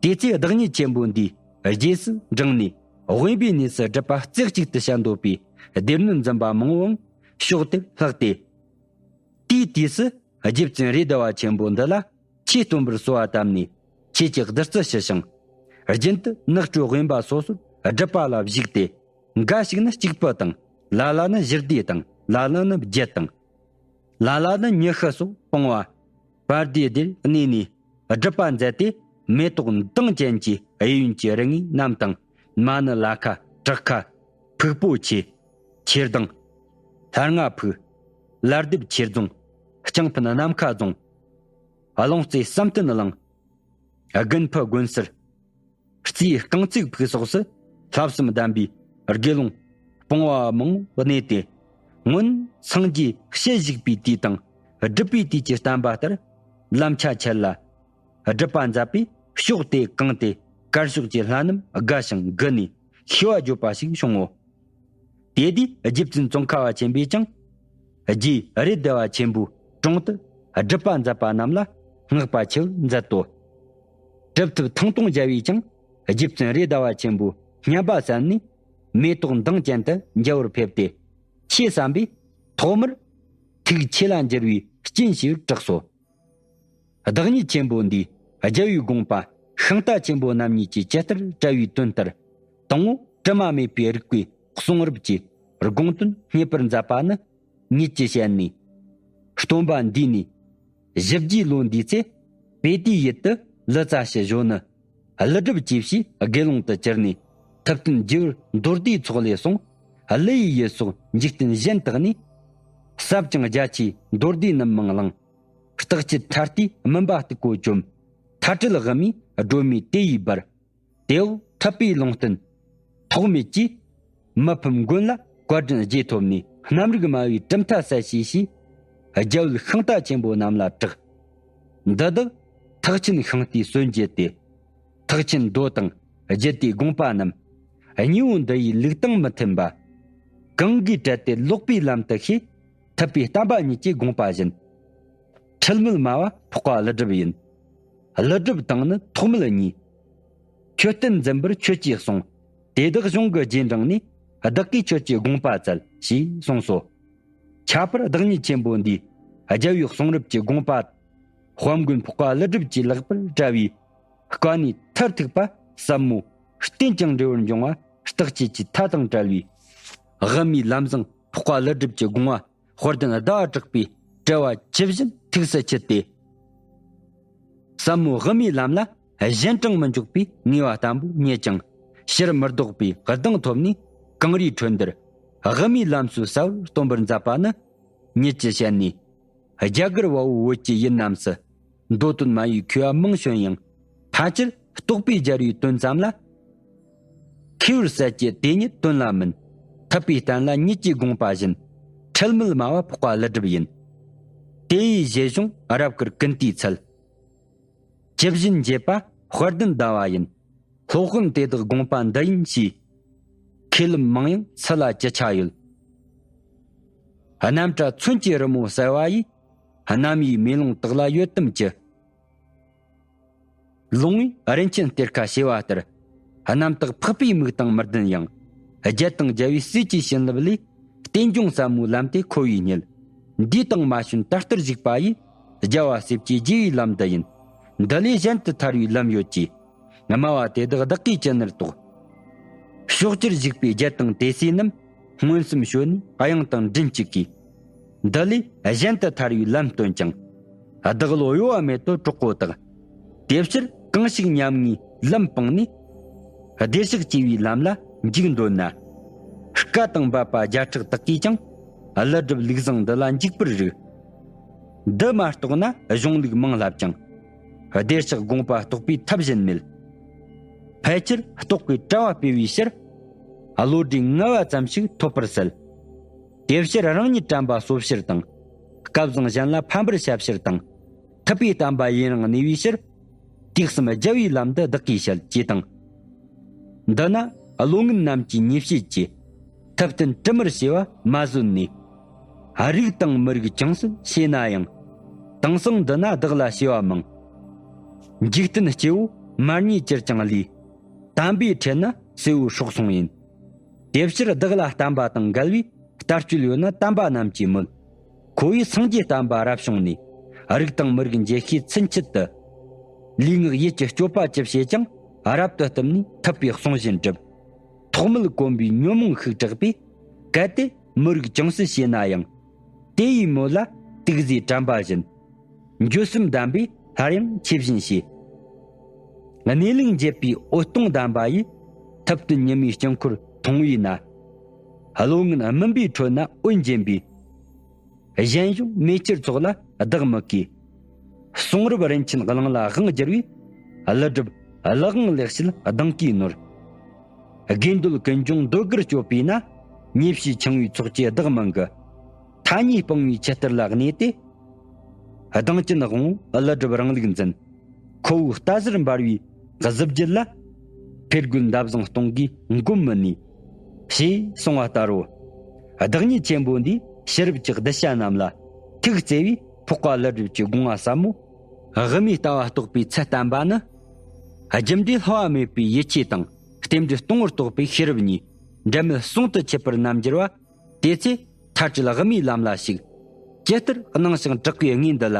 དེ་ཚེ་བདག་ཉིད་ཆེན་པོ་འདིའི་རྗེས་སུ་འབྲངས་ནས་དབེན་པའི་གནས་སུ་སྒྲུབ་པ་རྩེ་གཅིག་ཏུ་བྱ་འདོད་པའི་སྡེ་སྣོད་འཛིན་པ་མང་པོའང་ཕྱོགས་དེར་ལྷགས་ཏེ། དེའི་དུས་སུ་རྗེ་བཙུན་རེ་ཟླ་བ་ཆེན་པོ་འདི་ལ་ཆོས་སྟོན་པར་གསོལ་བ་བཏབ་ནས་ཆོས་ཀྱི་བདུད་རྩི་ཞུ་ཞིང་། རྒྱུན་དུ་ནགས་ཁྲོད་དབེན་པ་སོ་སོར་སྒྲུབ་པ་ལ་བཞུགས་ཏེ། འགའ་ཞིག་ནི་གཅིག་པུ་དང་། ལ་ལ་ནི་བཞི་སྡེ་དང་། ལ་ལ་ནི་བརྒྱད་དང་། ལ་ལ་ནི་ཉི་ཤུ་སོགས་སྤངས་པ་བར་སྡེ་སྡེར་གནས་ནས་སྒྲུབ་པ་མཛད་དེ། མེ་ཏོག་མདངས་ཅན་གྱི་གཡས་གཡོན་གྱི་རིགས་ལྔའི་རྣམ་དང་། མ་ཎི་ལ་ཁ་བྲག་ཁ། ཕུག་པོ་ཆེ། ཆེར་གདང་། ལྷ་རྔ་ཕུག། ལ་ལྡེབ་ཆེར་རྫོང་། ལྕང་ཕན་ནམ་མཁའ་རྫོང་། ཀློང་རྩེ་བསམ་གཏན་གླིང་། དགུན་ཕུ་དགོན་གསར། རྩིའི་རྐང་བརྩེགས་ཕུག་སོགས་སུ་ལྷ་བསམ་ལྡན་པའི་དགེ་སློང་སྤོང་བ་མང་པོ་གནས་ཏེ། སྔོན་སངས་རྒྱས་ཞལ་བཞུགས་པའི་དུས་དང་སྒྲུབ་པའི་དུས་ཀྱི་བསྟན་པ་ལྟར་ལམ་ཆ་ཆད་ལ། སྒྲུབ་པ་མཛད་པས་ཕྱོགས་དེ་གང་སྟེ་དཀར་ཕྱོགས་ཀྱི་ལྷ་རྣམས་དགའ་ཞིང་མགུ་ནས་མཆེ་བ་བརྗོད་པ་ཞིག་བྱུང་ངོ་། དེ་དུས་རྗེ་བཙུན་ཙོང་ཁ་པ་ཆེན་པོས་ཀྱང་རྗེ་རེད་ཟླ་བ་ཆེན་པོའི་དྲུང་དུ་སྒྲུབ་པ་མཛད་པ་རྣམས་ལ་བསྔགས་པ་ཆེ་བར་མཛད་དོ། གྲུབ་ཐོབ་ཐང་སྟོང་རྒྱལ་བས་ཀྱང་རྗེ་བཙུན་རེད་ཟླ་བ་ཆེན་པོའི་བསྙེན་པ་གསན་ནས་མེ་ཏོག་མདངས་ཅན་དུ་མཇལ་བར་ཕེབས་ཏེ་ཆོས་བསམ་པས་ཐོག་མར་ཐུགས་ཆོས་ལ་འགྱུར་བའི་རྐྱེན་ཞུས་པར་གྲགས་སོ། བདག་ཉིད་ཆེན་པོ་འདིས་རྒྱལ་བའི་དགོངས་པ་ཤིང་རྟ་ཆེན་པོ་རྣམ་གཉིས་ཀྱིས་ཇི་ལྟར་བཀྲལ་བའི་དོན་ལྟར་དང་པོ་དྲི་མ་མེད་པའི་རིགས་པའི་གསུང་རབ་ཀྱི་དགོངས་དོན་བརྙེས་པར་མཛད་པ་ནི་ཉིད་ཀྱི་ཞལ་ནས། སྟོན་པ་འདས་ནས་བཞི་བརྒྱའི་ལོ་འདས་ཚེ་པེ་ཏིའི་ཡུལ་དུ་ལི་ཙཱ་ཞེས་བྱོན་ནི་ཀླུ་སྒྲུབ་ཅེས་བྱའི་དགེ་སློང་དུ་གྱུར་ནས་ཐུབ་བསྟན་རྒྱས་པར་མདོ་སྡེའི་ཚོགས་ལས་གསུངས། ཀླུ་ཡི་ཡུལ་སོགས་འཇིག་རྟེན་གཞན་དག་ནས་ཟབ་ཅིང་རྒྱ་ཆེའི་མདོ་སྡེ་རྣམས་མང་བླངས། རྟགས་ཆོས་མཐའ་རྟུལ་མུན་པ་རྟུལ་པོ་བཅོམ། མཐའ་བྲལ་དབུ་མའི་སྒྲོན་མེ་དེ་ཡིས་སྦར། དེ་འོག་ཐུབ་པའི་ལུང་བསྟན་ཐོགས་མེད་ཀྱིས། མི་ཕམ་མགོན་ལ་བཀའ་དྲིན་རྗེས་ཐོབ་ནས། རྣམ་རིག་སྨྲ་བའི་གྲུབ་མཐའ་གསལ་བྱེད་ཞེས། རྒྱལ་བུ་ཤིང་རྟ་ཆེན་པོ་རྣམས་ལ་གྲགས། འདི་དག་ཐེག་ཆེན་ཤིང་རྟའི་སྲོལ་འབྱེད་དེ། ཐེག་ཆེན་མདོ་དང་རྒྱུད་སྡེའི་དགོངས་པ་རྣམས། གཉིས་པོ་འདི་ཡི་ལུགས་དང་མི་མཐུན་པ། གང་གིས་བཀྲལ་ཏེ་ལོག་པའི་ལམ་དུ་ཤེས། ཐུབ་པའི་བསྟན་པ་ཉིད་ཀྱི་དགོངས་པ་བཞིན། འཁྲུལ་མེད་སྨྲ་བ་འཕགས་པ་ཀླུ་སྒྲུབ་ཡིན། ཀླུ་སྒྲུབ་དང་ནི་ཐོགས་མེད་གཉིས། ཁྱོད་བསྟན་འཛིན་པར་ཁྱོད་ཀྱིས་གསུངས། དེ་དག་གཞུང་གི་རྗེས་འབྲངས་ནས། བདག་གིས་ཁྱོད་ཀྱི་དགོངས་པ་བཙལ། ཞེས་གསུངས་སོ། ཁྱད་པར་བདག་ཉིད་ཆེན་པོ་འདིས་རྒྱལ་བའི་གསུང་རབ་ཀྱི་དགོངས་པ། དཔལ་མགོན་འཕགས་པ་ཀླུ་སྒྲུབ་ཀྱིས་ལེགས་པར་བཀྲལ་བའི་བཀའ་ནི་མཐར་ཐུག་པ་ཟབ་མོ། རྟེན་ཅིང་འབྲེལ་བར་འབྱུང་བ་རྟགས་ཆོས་ཀྱི་མཐའ་དང་བྲལ་བའི་དབུ་མའི་ལམ་བཟང་འཕགས་པ་ཀླུ་སྒྲུབ་ཀྱི་དགོངས་པ་དཔལ་ལྡན་ཟླ་བ་གྲགས་པའི་བཀྲལ་བ་ཇི་བཞིན་ཐུགས་སུ་ཆུད་དེ། ཟབ་མོ་དབུ་མའི་ལམ་ལ་གཞན་དྲིང་མི་འཇོག་པའི་ངེས་པ་བརྟན་པོ་རྙེད་ཅིང་། ཕྱིར་མི་ལྡོག་པའི་གདེང་ཐོབ་ནས། གངས་རིའི་ཁྲོད་འདིར་དབུ་མའི་ལམ་སྲོལ་གསལ་བར་སྟོན་པར་མཛད་པ་ནི། ཉིད་ཀྱི་ཞལ་ནས། རྒྱ་གར་བལ་པོ་བོད་ཀྱི་ཡུལ་རྣམས་སུ། མདོ་དོན་སྨྲ་བའི་མཁས་པ་མང་བྱོན་ཡང་། ཕལ་ཆེར་རྟོགས་པའི་རྒྱལ་བའི་དོན་ཙམ་ལ། མཁས་པར་ཟད་ཀྱི་དེ་ཉིད་དོན་ལ་མིན། ཐུབ་པའི་བསྟན་ལ་ཉིད་ཀྱི་དགོངས་པ་བཞིན། འཁྲུལ་མེད་སྨྲ་བ་འཕགས་པ་ཀླུ་སྒྲུབ་ཡིན། དེ་ཡི་བཞེད་གཞུང་རབ་དཀར་ཀུན་ཏའི་ཚལ། ཇི་བཞིན་འབྱེད་པ་དཔལ་ལྡན་ཟླ་བ་ཡིན། སློབ་དཔོན་དེ་དག་དགོངས་པ་འདི་ཡིན་ཞེས། མཁས་རློམ་མང་ཡང་སུ་ལ་ཅི་ཆ་ཡོད། རྣམ་བཀྲ་མཚོན་གྱི་རི་མོ་གསལ་བ་ཡིས། རྣམ་གཡེང་མེ་ལོང་དག་ལ་ཡོད་དམ་ཅི། ལུང་བའི་རིན་ཆེན་གཏེར་ཁ་ཞེས་པ་ལྟར། རྣམ་དག་འཕགས་པའི་མིག་དང་མི་ལྡན་ཡང་། རྒྱལ་དང་རྒྱལ་བའི་སྲས་ཀྱི་བྱིན་རླབས་ལས། རྟེན་འབྱུང་ཟབ་མོའི་ལམ་དེ་ཁོ་བོས་རྙེད། འདིའི་སྟེང་མ་བྱོན་ད་ལྟར་བཞུགས་པ་ཡིས། རྒྱལ་བ་སྲས་ཀྱི་རྒྱས་པའི་ལམ་འདི་ཡིན། འདི་ལས་གཞན་དུ་ཐར་བའི་ལམ་ཡོད་ཀྱི། སྨྲ་བ་དེ་དག་བདག་གིས་ཅི་ནུས་རྟོགས། ཕྱོགས་བཅུར་བཞུགས་པའི་རྒྱལ་དང་དེ་སྲས་རྣམས། མངོན་སུམ་བྱོན་ནས་དབྱངས་དང་མགྲིན་གཅིག་གིས། འདི་ལས་གཞན་དུ་ཐར་བའི་ལམ་སྟོན་ཅིང་། བདག་བློ་གཡོ་བ་མེད་དོ་གྲོགས་པོ་དག། དེ་ཕྱིར་གང་ཞིག་ཉམ་ངའི་ལམ་སྤངས་ནས། བདེ་གཤེགས་སྐྱེ་བའི་ལམ་ལ་འཇུག་འདོད་ན། སྐད་དང་འབོད་པ་བརྒྱ་ཕྲག་དག་གིས་ཀྱང་། ཀླུ་སྒྲུབ་ལུགས་བཟང་འདི་ལ་འཇུག་པར་རིགས། འདི་མ་རྟོགས་ན་གཞུང་ལུགས་མང་བསླབ་ཀྱང་། བདེ་གཤེགས་དགོངས་པ་རྟོགས་པའི་ཐབས་གཞན་མེད། ཕལ་ཆེར་རྟོགས་པའི་དྲ་བ་སྤེལ་བའི་ཕྱིར། བློ་གྲོས་ངལ་བ་ཙམ་ཞིག་ཐོབ་པར་གསལ། དེ་ཕྱིར་རང་ཉིད་དྲན་པ་གསོ་ཕྱིར་དང་། སྐལ་བཟང་གཞན་ལ་ཕན་པར་བྱ་ཕྱིར་དང་། ཐུབ་པའི་བསྟན་པ་ཡུན་རིང་གནས་པའི་ཕྱིར། དུས་གསུམ་རྒྱལ་བའི་ལམ་འདི་བདག་གིས་བཤད་ཅེས་དང་། འདི་ན་བློ་ངན་རྣམས་ཀྱིས་ཉེས་བྱས་ཀྱི། ཐུབ་བསྟན་དྲི་མར་བྱས་པ་མ་བཟོད་ནས། རིགས་དང་མི་རིགས་ཅུང་ཟད་ཤེས་ན་ཡང་། དེང་སང་འདི་ན་བདག་ལ་བྱས་པ་མང་། འཇིག་རྟེན་སྐྱེ་བོ་མར་ཉེས་ཅིར་ཀྱང་ལུས། དམ་པའི་ཁྲོད་ན་གསལ་བོ་སྲོག་ཟུང་ཡིན། དེ་ཕྱིར་བདག་ལ་བསྟན་པ་དང་འགལ་བའི་ལྟ་སྤྱོད་ཡོད་ན་དམ་པ་རྣམས་ཀྱིས་སྨོད། ཁོ་བོས་སངས་རྒྱས་བསྟན་པ་རབ་བྱུང་ནས། རིགས་དང་མི་རིགས་འབྱེད་ཤེས་ཚུན་ཆད་དུ། ལུས་ངག་ཡིད་ཀྱི་སྤྱོད་པ་ཅི་བྱེད་ཀྱང་། རབ་ཏུ་བསྟིམ་ནས་ཐུབ་པའི་གསུང་བཞིན་བསྒྲུབ། ཐོག་མེད་གོམས་པའི་ཉོན་མོངས་ཤུགས་དྲག་པས། གལ་ཏེ་མི་རིགས་ཅུང་ཟད་ཤེས་ན་ཡང་། དེ་ཡི་མོད་ལ་དུག་རྫས་དྲན་པ་བཞིན། འགྱོད་སེམས་ལྡན་པས་སླར་ཡང་ཆོས་བཞིན་བྱས། གནས་ལུགས་འབྱེད་པའི་འོད་སྟོང་ལྡན་པ་ཡིས། ཐུབ་བསྟན་ཉི་མའི་དཀྱིལ་འཁོར་མཐོང་བས་ན། བློ་ངན་སྨིན་པའི་ཁྲོད་ན་འོད་འབྱིན་པའི། གཞན་གཞུང་མེ་ལྕེར་ཚོགས་ལ་བདག་མི་གུས། གསུང་རབ་རིན་ཆེན་གླིང་ལ་དབང་བསྒྱུར་བའི། ཀླུ་སྒྲུབ་གླུ་དབང་ལེགས་བཤད་གདེང་གིས་ནོར། དགེ་འདུལ་ཀུན་འབྱུང་འདོད་དགར་སྤྱོད་པས་ན། ཉེས་བྱས་འཆིང་བའི་ཚོགས་ཀྱིས་བདག་མི་འགུལ། ཐ་སྙད་སྤང་བའི་ཆུ་གཏེར་ལ་གནས་ཏེ། གདེང་ཅན་དབང་པོ་ཀླུ་སྒྲུབ་རང་ལུགས་འཛིན། ཁོ་བོའི་རྟ་ཟུར་འབར་བའི་གཟི་བརྗིད་ལ། ཕས་རྒོལ་འདབ་བཟང་སྟོང་གིས་འགོམ་མི་ནུས། ཞེས་གསུངས་པ་ལྟར་རོ། བདག་ཉིད་ཆེན་པོ་འདིས་ཕྱི་རབས་ཀྱི་གདུལ་བྱ་རྣམས་ལ་ཐུགས་བརྩེ་བས་འཕགས་པ་ཀླུ་སྒྲུབ་ཀྱི་དགོངས་པ་ཟབ་མོ། དབུ་མའི་ལྟ་བ་རྟོགས་པའི་ཚུལ་བསྟན་པ་ནི། རྒྱུ་འབྲས་བསླུ་བ་མེད་པའི་ཡིད་ཆེས་དང་རྟེན་འབྲེལ་སྟོང་པར་རྟོགས་པའི་ཤེས་རབ་གཉིས་འབྲལ་མེད་ཟུང་དུ་འབྱེད་པར་རྣམ་འགྱུར་བ། དེ་ཚེ་མཐར་བྲལ་དབུ་མའི་ལམ་ལ་ཞུགས། ཇི་ལྟར་སྣང་ཞིང་གྲགས་པའི་དངོས་འདི་ལ།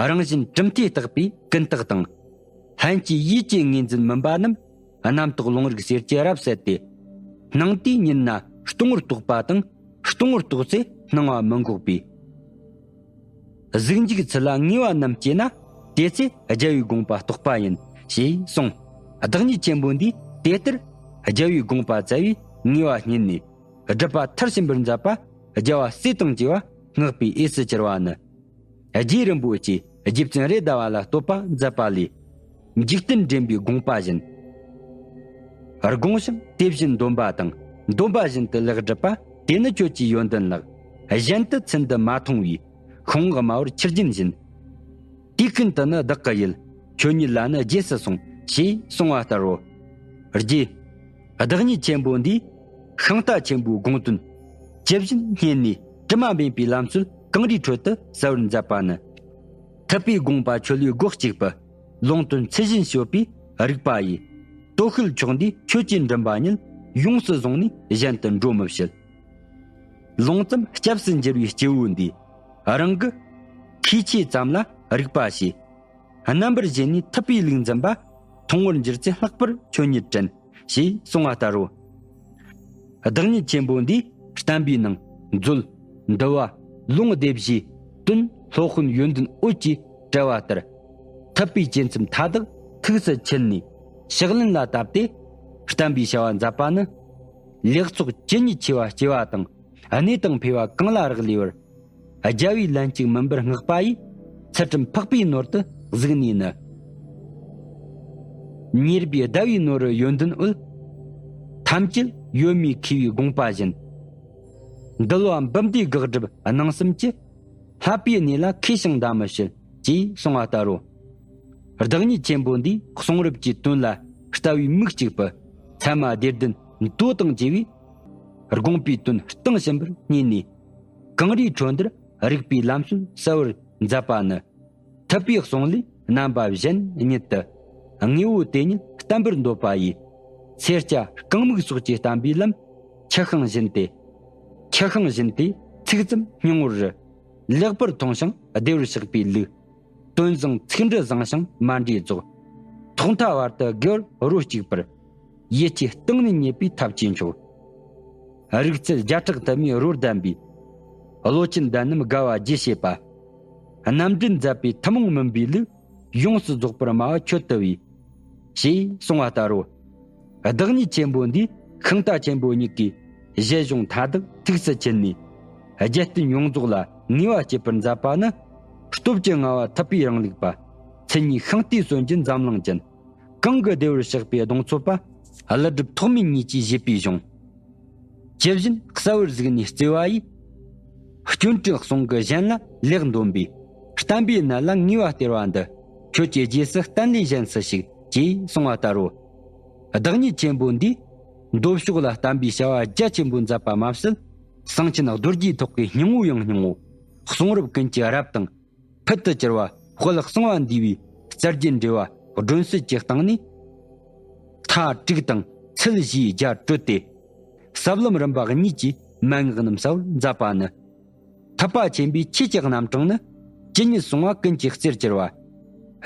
རང་བཞིན་གྲུབ་མཐས་བརྟགས་པའི་ཀུན་བརྟགས་དང་། ལྷན་སྐྱེས་ཡིད་ཀྱི་ངོས་འཛིན་མིན་པ་རྣམས། རྣམ་རྟོག་ལོང་རིག་སེར་སྐྱའི་རབ་བསལ་ཏེ། སྣང་དུས་ཉིད་ན་སྟོང་པར་རྟོགས་པ་དང་། སྟོང་པར་རྟོགས་ཚེ་སྣང་བ་མི་འགོག་པའི། གཟུགས་འཇུག་ཚུལ་ལ་ངེས་པ་རྣམས་སྐྱེས་ན། དེ་ཚེ་རྒྱལ་བའི་དགོངས་པ་རྟོགས་པ་ཡིན། ཞེས་གསུངས། བདག་ཉིད་ཆེན་པོ་འདིས་དེ་ལྟར་རྒྱལ་བའི་དགོངས་པ་བཙལ་བས་ངེས་པ་རྙེད་ནས། སྒྲུབ་པ་མཐར་ཕྱིན་པར་མཛད་པ་རྒྱལ་བ་སྲས་དང་བཅས་པ་བསྔགས་པའི་འོས་སུ་གྱུར་པ་ནི། རྗེ་རིན་པོ་ཆེས་རྗེ་བཙུན་རེད་མདའ་བ་ལ་བསྟོད་པ་མཛད་པ་ལས། འཇིག་རྟེན་འདྲེན་པའི་དགོངས་པ་བཞིན། དགོངས་ཤིང་དེ་བཞིན་འདོམས་པ་དང་འདོམས་པ་བཞིན་དུ་ལེགས་སྒྲུབ་པ། དེ་ནི་ཁྱོད་ཀྱི་ཡོན་ཏན་ལགས། གཞན་དུ་ཚུལ་འདི་མ་མཐོང་བས། ཤིང་དམའ་བར་ཆུ་རྒྱུན་བཞིན། དུས་ཀུན་དུ་ནི་བདག་གི་ཡིད། ཁྱོད་ཉིད་ལ་ནི་རྗེས་སུ་སོང་། ཞེས་གསུངས་པ་ལྟར་རོ། རྗེ། བདག་ཉིད་ཆེན་པོ་འདིས། ཤིང་རྟ་ཆེན་པོའི་དགོངས་དོན། ཇི་བཞིན་བསྙེན་ནས་དྲི་མ་མེད་པའི་ལམ་སྲོལ་གངས་རིའི་ཁྲོད་དུ་གསལ་བར་མཛད་པ་ནི། ཐུབ་པའི་དགོངས་པ་ཁྱོད་ལས་སྒོ་གཅིག་པུ། ལུང་དོན་ཚུལ་བཞིན་སྤྱོད་པའི་རིགས་པ་ཡིས། སྟོད་ཤུལ་ཕྱོགས་འདིའི་ཆོས་ཀྱི་མགྲིན་པ་ཉིད། ཡོངས་སུ་བཟུང་ནས་གཞན་དུ་འགྲོ་མི་བྱེད། ལུང་ཙམ་སྐྱབས་སུ་འགྱུར་བའི་སྐྱེ་བོ་འདིས། རང་གི་ཤེས་ཆེས་ཙམ་ལ་རིག་པ་བྱས། རྣམ་པར་བཞེད་ནས་ཐུབ་པའི་ལུགས་འཛིན་པ། མཐོང་བར་འགྱུར་ཚེ་ལྷག་པར་ཁྱོད་ཉིད་དྲན། ཞེས་གསུངས་པ་ལྟར་རོ། བདག་ཉིད་ཆེན་པོ་འདིས་བསྟན་པའི་ནང་མཛོད། འདུལ་བ་ལུང་སྡེ་བཞིའི་དོན་སློབ་དཔོན་ཡོན་ཏན་འོད་ཀྱིས་བཀྲལ་བ་ལྟར། ཐུབ་པའི་བཅས་མཚམས་མཐའ་དག་ཐུགས་སུ་ཆུད་ནས་ཕྱག་ལེན་ལ་བཏབ་སྟེ། བསྟན་པའི་བྱ་བ་མཛད་པ་ནི། ལེགས་ཚོགས་ཇི་སྙེད་ཆེ་བ་སྐྱེ་བ་དང་། གནས་དང་འཕེལ་བ་གང་ལ་རག་ལས་པར། རྒྱལ་བའི་ལན་གཅིག་མིན་པར་བསྔགས་པ་ཡིས། ཚུལ་ཁྲིམས་འཕགས་པའི་ནོར་དུ་གཟིགས་ནས་ནི། ཉེར་སྦས་ཟླ་བའི་ནོར་བུ་ཡོན་ཏན་འོད། ཐམས་ཅད་ཡོད་མེད་མཁས་པའི་དགོངས་པ་བཞིན། འདུལ་བ་འབུམ་སྡེའི་དགག་སྒྲུབ་སྣང་གསུམ་གྱི། བསླབ་པའི་གནས་ལ་མཁས་ཤིང་འདའ་མི་བྱེད། ཅེས་གསུངས་པ་ལྟར་རོ། བདག་ཉིད་ཆེན་པོ་འདིས་གསུང་རབ་ཀྱི་དོན་ལ་ལྟ་བའི་མིག་གཅིག་པུ། ཚད་མ་སྡེ་བདུན་མདོ་དང་བཅས་པའི། དགོངས་པའི་དོན་གཏིང་ཟབ་པར་བསྙེན་ནས། གངས་རིའི་ཁྲོད་འདིར་རིག་པའི་ལམ་སྲོལ་གསལ་བར་མཛད་པ་ནི། ཐུབ་པའི་གསུང་ལས་རྣམ་པ་གཞན་ཉིད་དུ། དངོས་པོ་དེ་ཉིད་བསྟན་པར་འདོད་པ་ཡིས། སེར་སྐྱ་རྐང་མིག་སོགས་ཀྱིས་བསྟན་པའི་ལམ། ཆུ་ཤིང་བཞིན་ཏེ། ཆུ་ཤིང་བཞིན་ཏེ་ཚིག་ཙམ་སྙིང་པོར་རུ། ལེགས་པར་མཐོང་ཞིང་བདེ་བར་གཤེགས་པའི་ལུགས། དོན་བཟང་ཚིག་འབྲུ་བཟང་ཞིང་མ་འདྲེས་རྫོགས། ཐོག་མཐའ་བར་དུ་དགེ་བར་རོ་གཅིག་པར། ཡིད་ཀྱིས་གཏིང་ནས་མཉེས་པའི་ཐབས་ཀྱིས་མཆོག། རིག་རྩལ་བརྒྱ་ཕྲག་དུ་མའི་རོ་ལྡན་པའི། བློ་ཅན་ལྡན་རྣམས་དགའ་བ་རྒྱས་བྱེད་པ། རྣམ་འདྲེན་མཛད་པའི་ཐུན་མོང་མིན་པའི་ལུགས། ཡོངས་སུ་རྫོགས་པར་སྨྲ་བ་ཁྱོད་བཏུལ་བའི། ཞེས་གསུངས་པ་ལྟར་རོ། བདག་ཉིད་ཆེན་པོ་འདིས་ཤིང་རྟ་ཆེན་པོ་ཉིད་ཀྱི་བཞེད་གཞུང་མཐའ་དག་ཐུགས་སུ་ཆུད་ནས། རྒྱལ་བསྟན་ཡོངས་རྫོགས་ལ་ངེས་པ་སྐྱེད་པར་མཛད་པ་ནི། སྟོབས་ཀྱི་མངའ་བ་ཐུབ་པའི་རིང་ལུགས་པ། མཚན་ཉིད་ཤིང་རྟའི་སྲོལ་འབྱེད་འཛམ་གླིང་ཅན། གང་གི་བདེ་བར་གཤེགས་པའི་གདུང་འཚོབ་པ། ཀླུ་སྒྲུབ་ཐོགས་མེད་ཉིད་ཀྱིས་བཞེད་པའི་གཞུང་། ཇི་བཞིན་གསལ་བར་གཟིགས་ནས་བརྩེ་བ་ཡིས། སྐྱོན་བྲལ་གསུང་གི་གཞན་ལ་ལེགས་འདོམས་པའི། བསྟན་པའི་གནད་ལ་ངེས་པ་སྟེར་བ་འདི། ཁྱོད་ཀྱི་རྗེས་སུ་བསྟན་ལས་གཞན་སུ་ཞིག་ཅེས་གསུངས་པ་ལྟར་རོ། བདག་ཉིད་ཆེན་པོ་འདིས། མདོ་ཕྱོགས་ལ་བསྟན་པའི་བྱ་བ་རྒྱ་ཆེན་པོ་མཛད་པ་མ་ཟད། གསང་ཆེན་རྡོ་རྗེའི་ཐོག་གི་སྙིང་པོ་ཡང་སྙིང་པོ། གསུང་རབ་ཀུན་གྱི་རབ་དང་། ཕུལ་དུ་གྱུར་པ་དཔལ་གསང་བ་འདུས་པའི་རྩ་རྒྱུད་འགྲེལ་བ་སྒྲོན་གསལ་གྱི་སྟེང་ནས། མཐའ་དྲུག་དང་ཚུལ་བཞིའི་རྒྱ་སྤྲོས་ཏེ། ཟབ་ལམ་རིམ་པ་གཉིས་ཀྱི་མན་ངག་རྣམས་གསལ་བར་མཛད་པ་ནི། ཐུབ་པ་ཆེན་པོའི་ཆོས་ཀྱི་རྣམ་གྲངས་ནི། ཇི་སྙེད་གསུང་བ་ཀུན་གྱི་རྩེར་གྱུར་པ།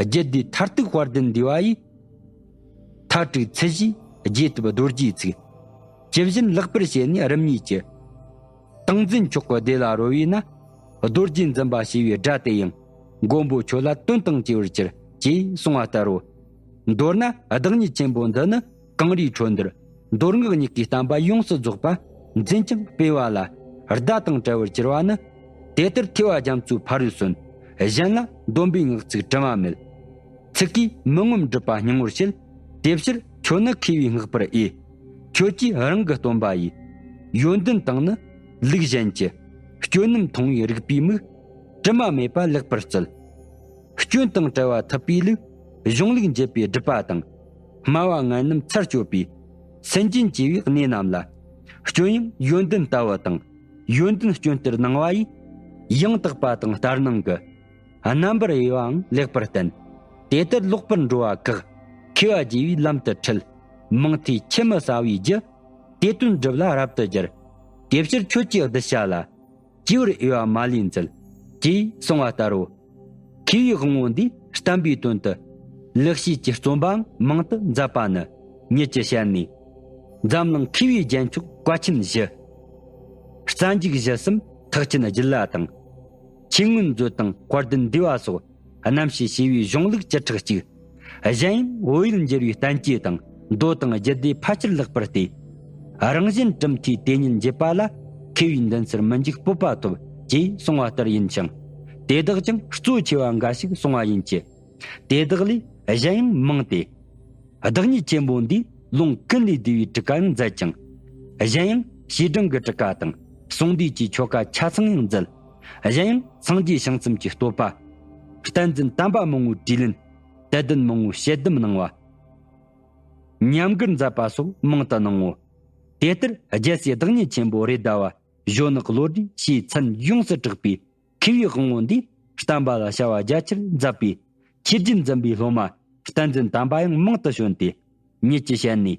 རྒྱུད་སྡེའི་མཐར་ཐུག་དཔལ་ལྡན་འདུས་པ་ཡི། མཐའ་དྲུག་ཚུལ་བཞིའི་རྒྱས་བཏབ་རྡོ་རྗེའི་ཚིག་ཇི་བཞིན་ལེགས་པར་བཤད་ནས་རིམ་གཉིས་ཀྱི། ཏིང་འཛིན་མཆོག་གི་བདེ་ལ་རོལ་བས་ན། རྡོ་རྗེ་འཛིན་པ་ཞེས་པའི་སྒྲ་དེ་ཡང་། མགོན་པོ་ཁྱོད་ལ་དོན་དང་བཅས་པར་གྱུར། ཅེས་གསུངས་པ་ལྟར་རོ། མདོར་ན་བདག་ཉིད་ཆེན་པོ་འདི་ནི་གངས་རིའི་ཁྲོད་འདིར། མདོ་སྔགས་གཉིས་ཀའི་བསྟན་པ་ཡོངས་སུ་རྫོགས་པ། འཛིན་ཅིང་སྤེལ་བ་ལ། ཟླ་དང་བྲལ་བར་གྱུར་པ་ནི། དེ་ལྟར་ཐོས་པ་རྒྱ་མཚོའི་ཕ་རོལ་སོན། གཞན་ལ་འདོན་པའི་ངག་ཚིག་དྲི་མ་མེད། ཚིག་གིས་མི་ངོམས་སྒྲུབ་པ་སྙིང་པོར་བྱེད། དེ་ཕྱིར་ཁྱོད་ནི་མཁས་པའི་བསྔགས་པར་འོས། ཁྱོད་ཀྱིས་རང་གི་སྟོན་པ་ཡི། ཡོན་ཏན་དང་ནི་ལུགས་གཞན་གྱི། སྐྱོན་རྣམས་མཐོང་བའི་རིག་པའི་མིག་དྲི་མ་མེད་པ་ལེགས་པར་བརྩལ། སྐྱོན་དང་བྲལ་བ་ཐུབ་པའི་ལུགས། གཞུང་ལུགས་འབྱེད་པའི་སྒྲུབ་པ་དང་། སྨྲ་བ་ངན་རྣམས་ཚར་གཅོད་པའི། སུན་འབྱིན་བྱེད་པའི་གནས་རྣམས་ལ། སྐྱོན་ཡང་ཡོན་ཏན་ལྟ་བུ་དང་། ཡོན་ཏན་སྐྱོན་ལྟར་སྣང་བ་ཡིས། ཡང་དག་པ་དང་ལྟར་སྣང་གི། རྣམ་པར་དབྱེ་བའང་ལེགས་པར་བསྟན། དེ་ལྟར་ལོག་པར་འགྲོ་བ་བཀག་མཁས་པ་རྒྱས་པའི་ལམ་དུ་ཁྲིད། མང་ཐོས་ཆུད་མི་ཟ་བའི་རྒྱུ། དེ་དོན་སྒྲུབ་ལ་རབ་ཏུ་སྦྱར། དེ་ཕྱིར་ཁྱོད་ཀྱི་གདུལ་བྱ་ལ། སྐྱེ་བར་འོས་པ་མ་ལུས་མཛད། ཅེས་གསུངས་པ་ལྟར་རོ། མཁས་པའི་དབང་པོ་འདིས་བསྟན་པའི་དོན་དུ། ལེགས་བཤད་ཀྱི་རྩོམ་པའང་མང་དུ་མཛད་པ་ནི། ཉིད་ཀྱི་ཞལ་ནས། འཛམ་གླིང་མཁས་པའི་རྒྱན་མཆོག་བཀའ་ཆེན་བཞི། རྩ་འཇུག་བཞི་གསུམ་ཐེག་ཆེན་རྒྱུད་བླ་དང་། ཆོས་མངོན་མཛོད་དང་དཔལ་ལྡན་འདུས་པ་སོགས། རྣམ་བཤད་བྱེ་བའི་གཞུང་ལུགས་བཅུ་ཕྲག་གཅིག་གཞན་ཡང་བོད་ཡུལ་འགྱུར་བའི་བསྟན་བཅོས་དང་མདོ་དང་རྒྱུད་སྡེ་ཕལ་ཆེར་ལེགས་པར་བལྟས། རང་གཞན་གྲུབ་མཐའི་དེ་ཉིད་འབྱེད་པ་ལ། མཁས་པའི་མདུན་སར་མི་འཇུག་སྤོབས་པ་ཐོབ། ཅེས་གསུངས་པ་ལྟར་ཡིན་ཞིང་། དེ་དག་ཀྱང་གཙོ་ཆེ་བ་འགའ་ཞིག་གསུངས་པ་ཡིན་གྱི། དེ་དག་ལས་གཞན་ཡང་མང་སྟེ། བདག་ཉིད་ཆེན་པོ་འདིས་ལུང་ཀུན་ལས་བསྡུས་པའི་ཊཱི་ཀ་ཡང་མཛད་ཅིང་། གཞན་ཡང་བྱེ་བྲག་གི་ཊཱི་ཀ་དང་གསུང་བསྡུས་ཀྱི་ཆོ་ག་ཆ་ཚང་ཡང་མཛད། གཞན་ཡང་སངས་རྒྱས་བྱང་སེམས་ཀྱི་བསྟོད་པ། བསྟན་འཛིན་དམ་པ་མང་པོའི་དྲིས་ལན། དད་ལྡན་མང་པོའི་དཔྱད་གཏམ་གནང་བ། ཉམས་མགུར་མཛད་པ་སོགས་མང་དུ་གནང་ངོ་། དེ་ལྟར་རྒྱལ་སྲས་བདག་ཉིད་ཆེན་པོ་རེད་མདའ་བ། གཞོན་ནག་བློ་གྲོས་ཞེས་མཚན་ཡོངས་སུ་གྲགས་པའི་མཁས་པའི་དབང་པོ་འདིས་བསྟན་པ་ལ་བྱ་བ་རྒྱ་ཆེར་མཛད་པའི་ཆོས་བརྒྱུད་འཛིན་པའི་སློབ་མ་བསྟན་འཛིན་དམ་པ་ཡང་མང་དུ་བྱོན་ཏེ། ཉིད་ཀྱི་ཞལ་ནས།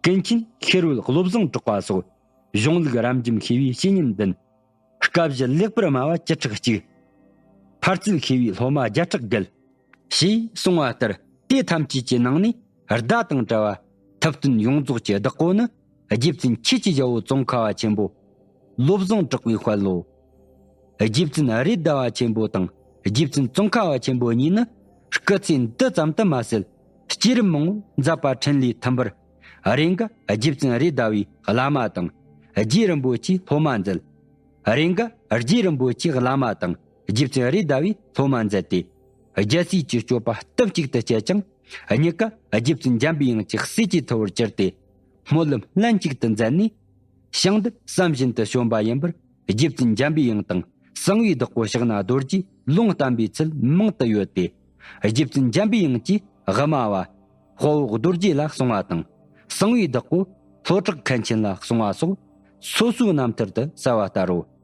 ཀུན་མཁྱེན་ཤེར་བྷོད་བློ་བཟང་གྲགས་པ་སོགས་གཞུང་ལུགས་རབ་འབྱམས་ཤེས་པའི་བཤེས་གཉེན་བདུན། བསྐལ་བཞི་ལེགས་པར་སྨྲ་བ་བཅུ་ཕྲག་གཅིག་ཕར་ཚུར་ཤེས་པའི་སློབ་མ་བརྒྱ་ཕྲག་བརྒལ། ཞེས་གསུངས་པ་ལྟར་དེ་ཐམས་ཅད་ཀྱི་ནང་ནས་ཟླ་དང་བྲལ་བ་ཐུབ་བསྟན་ཡོངས་རྫོགས་ཀྱི་བདག་པོ་ནི་རྗེ་བཙུན་ཆོས་ཀྱི་རྒྱལ་པོ་ཙོང་ཁ་པ་ཆེན་པོ་བློ་བཟང་གྲགས་པའི་དཔལ་ལོ། རྗེ་བཙུན་རེད་མདའ་བ་ཆེན་པོ་དང་རྗེ་བཙུན་ཙོང་ཁ་པ་ཆེན་པོ་གཉིས་ནི་སྐུ་ཚེ་འདི་ཙམ་དུ་མ་ཟད་སྐྱེས་རབས་མང་པོ་མཛད་པ་འཕྲིན་ལས་མཐུན་པར། རེས་འགའ་རྗེ་བཙུན་རེད་མདའ་བའི་བླ་མ་དང་རྗེ་རིན་པོ་ཆེའི་སློབ་མ་མཛད། རེས་འགའ་རྗེ་རིན་པོ་ཆེའི་བླ་མ་དང་རྗེ་བཙུན་རེད་མདའ་བའི་སློབ་མ་མཛད་དེ། རྒྱལ་སྲས་ཀྱི་སྤྱོད་པ་སྟབས་གཅིག་ཏུ་སྤྱད་ཅིང་། གཉིས་ཀ་རྗེ་བཙུན་འཇམ་པའི་དབྱངས་ཀྱི་སྲས་ཀྱི་ཐུ་བོར་གྱུར་ཏེ། སྨོན་ལམ་ལྷན་ཅིག་ཏུ་མཛད་ནས། ཞིང་འདིར་བསམ་བཞིན་དུ་བྱོན་པ་ཡིན་པར་རྗེ་བཙུན་འཇམ་པའི་དབྱངས་དང་གསང་བའི་བདག་པོ་ཕྱག་ན་རྡོ་རྗེས་ལུང་བསྟན་པའི་ཚུལ་མང་དུ་ཡོད་དེ། རྗེ་བཙུན་འཇམ་པའི་དབྱངས་ཀྱིས་དབུ་མ་བ། དཔའ་བོ་རྡོ་རྗེ་ལ་གསུང་བ་དང་། གསང་བའི་བདག་པོ་ལྷོ་བྲག་མཁན་ཆེན་ལ་གསུང་བ་སོགས་སོ་སོའི་རྣམ་ཐར་དུ་གསལ་བ་ལྟར་རོ།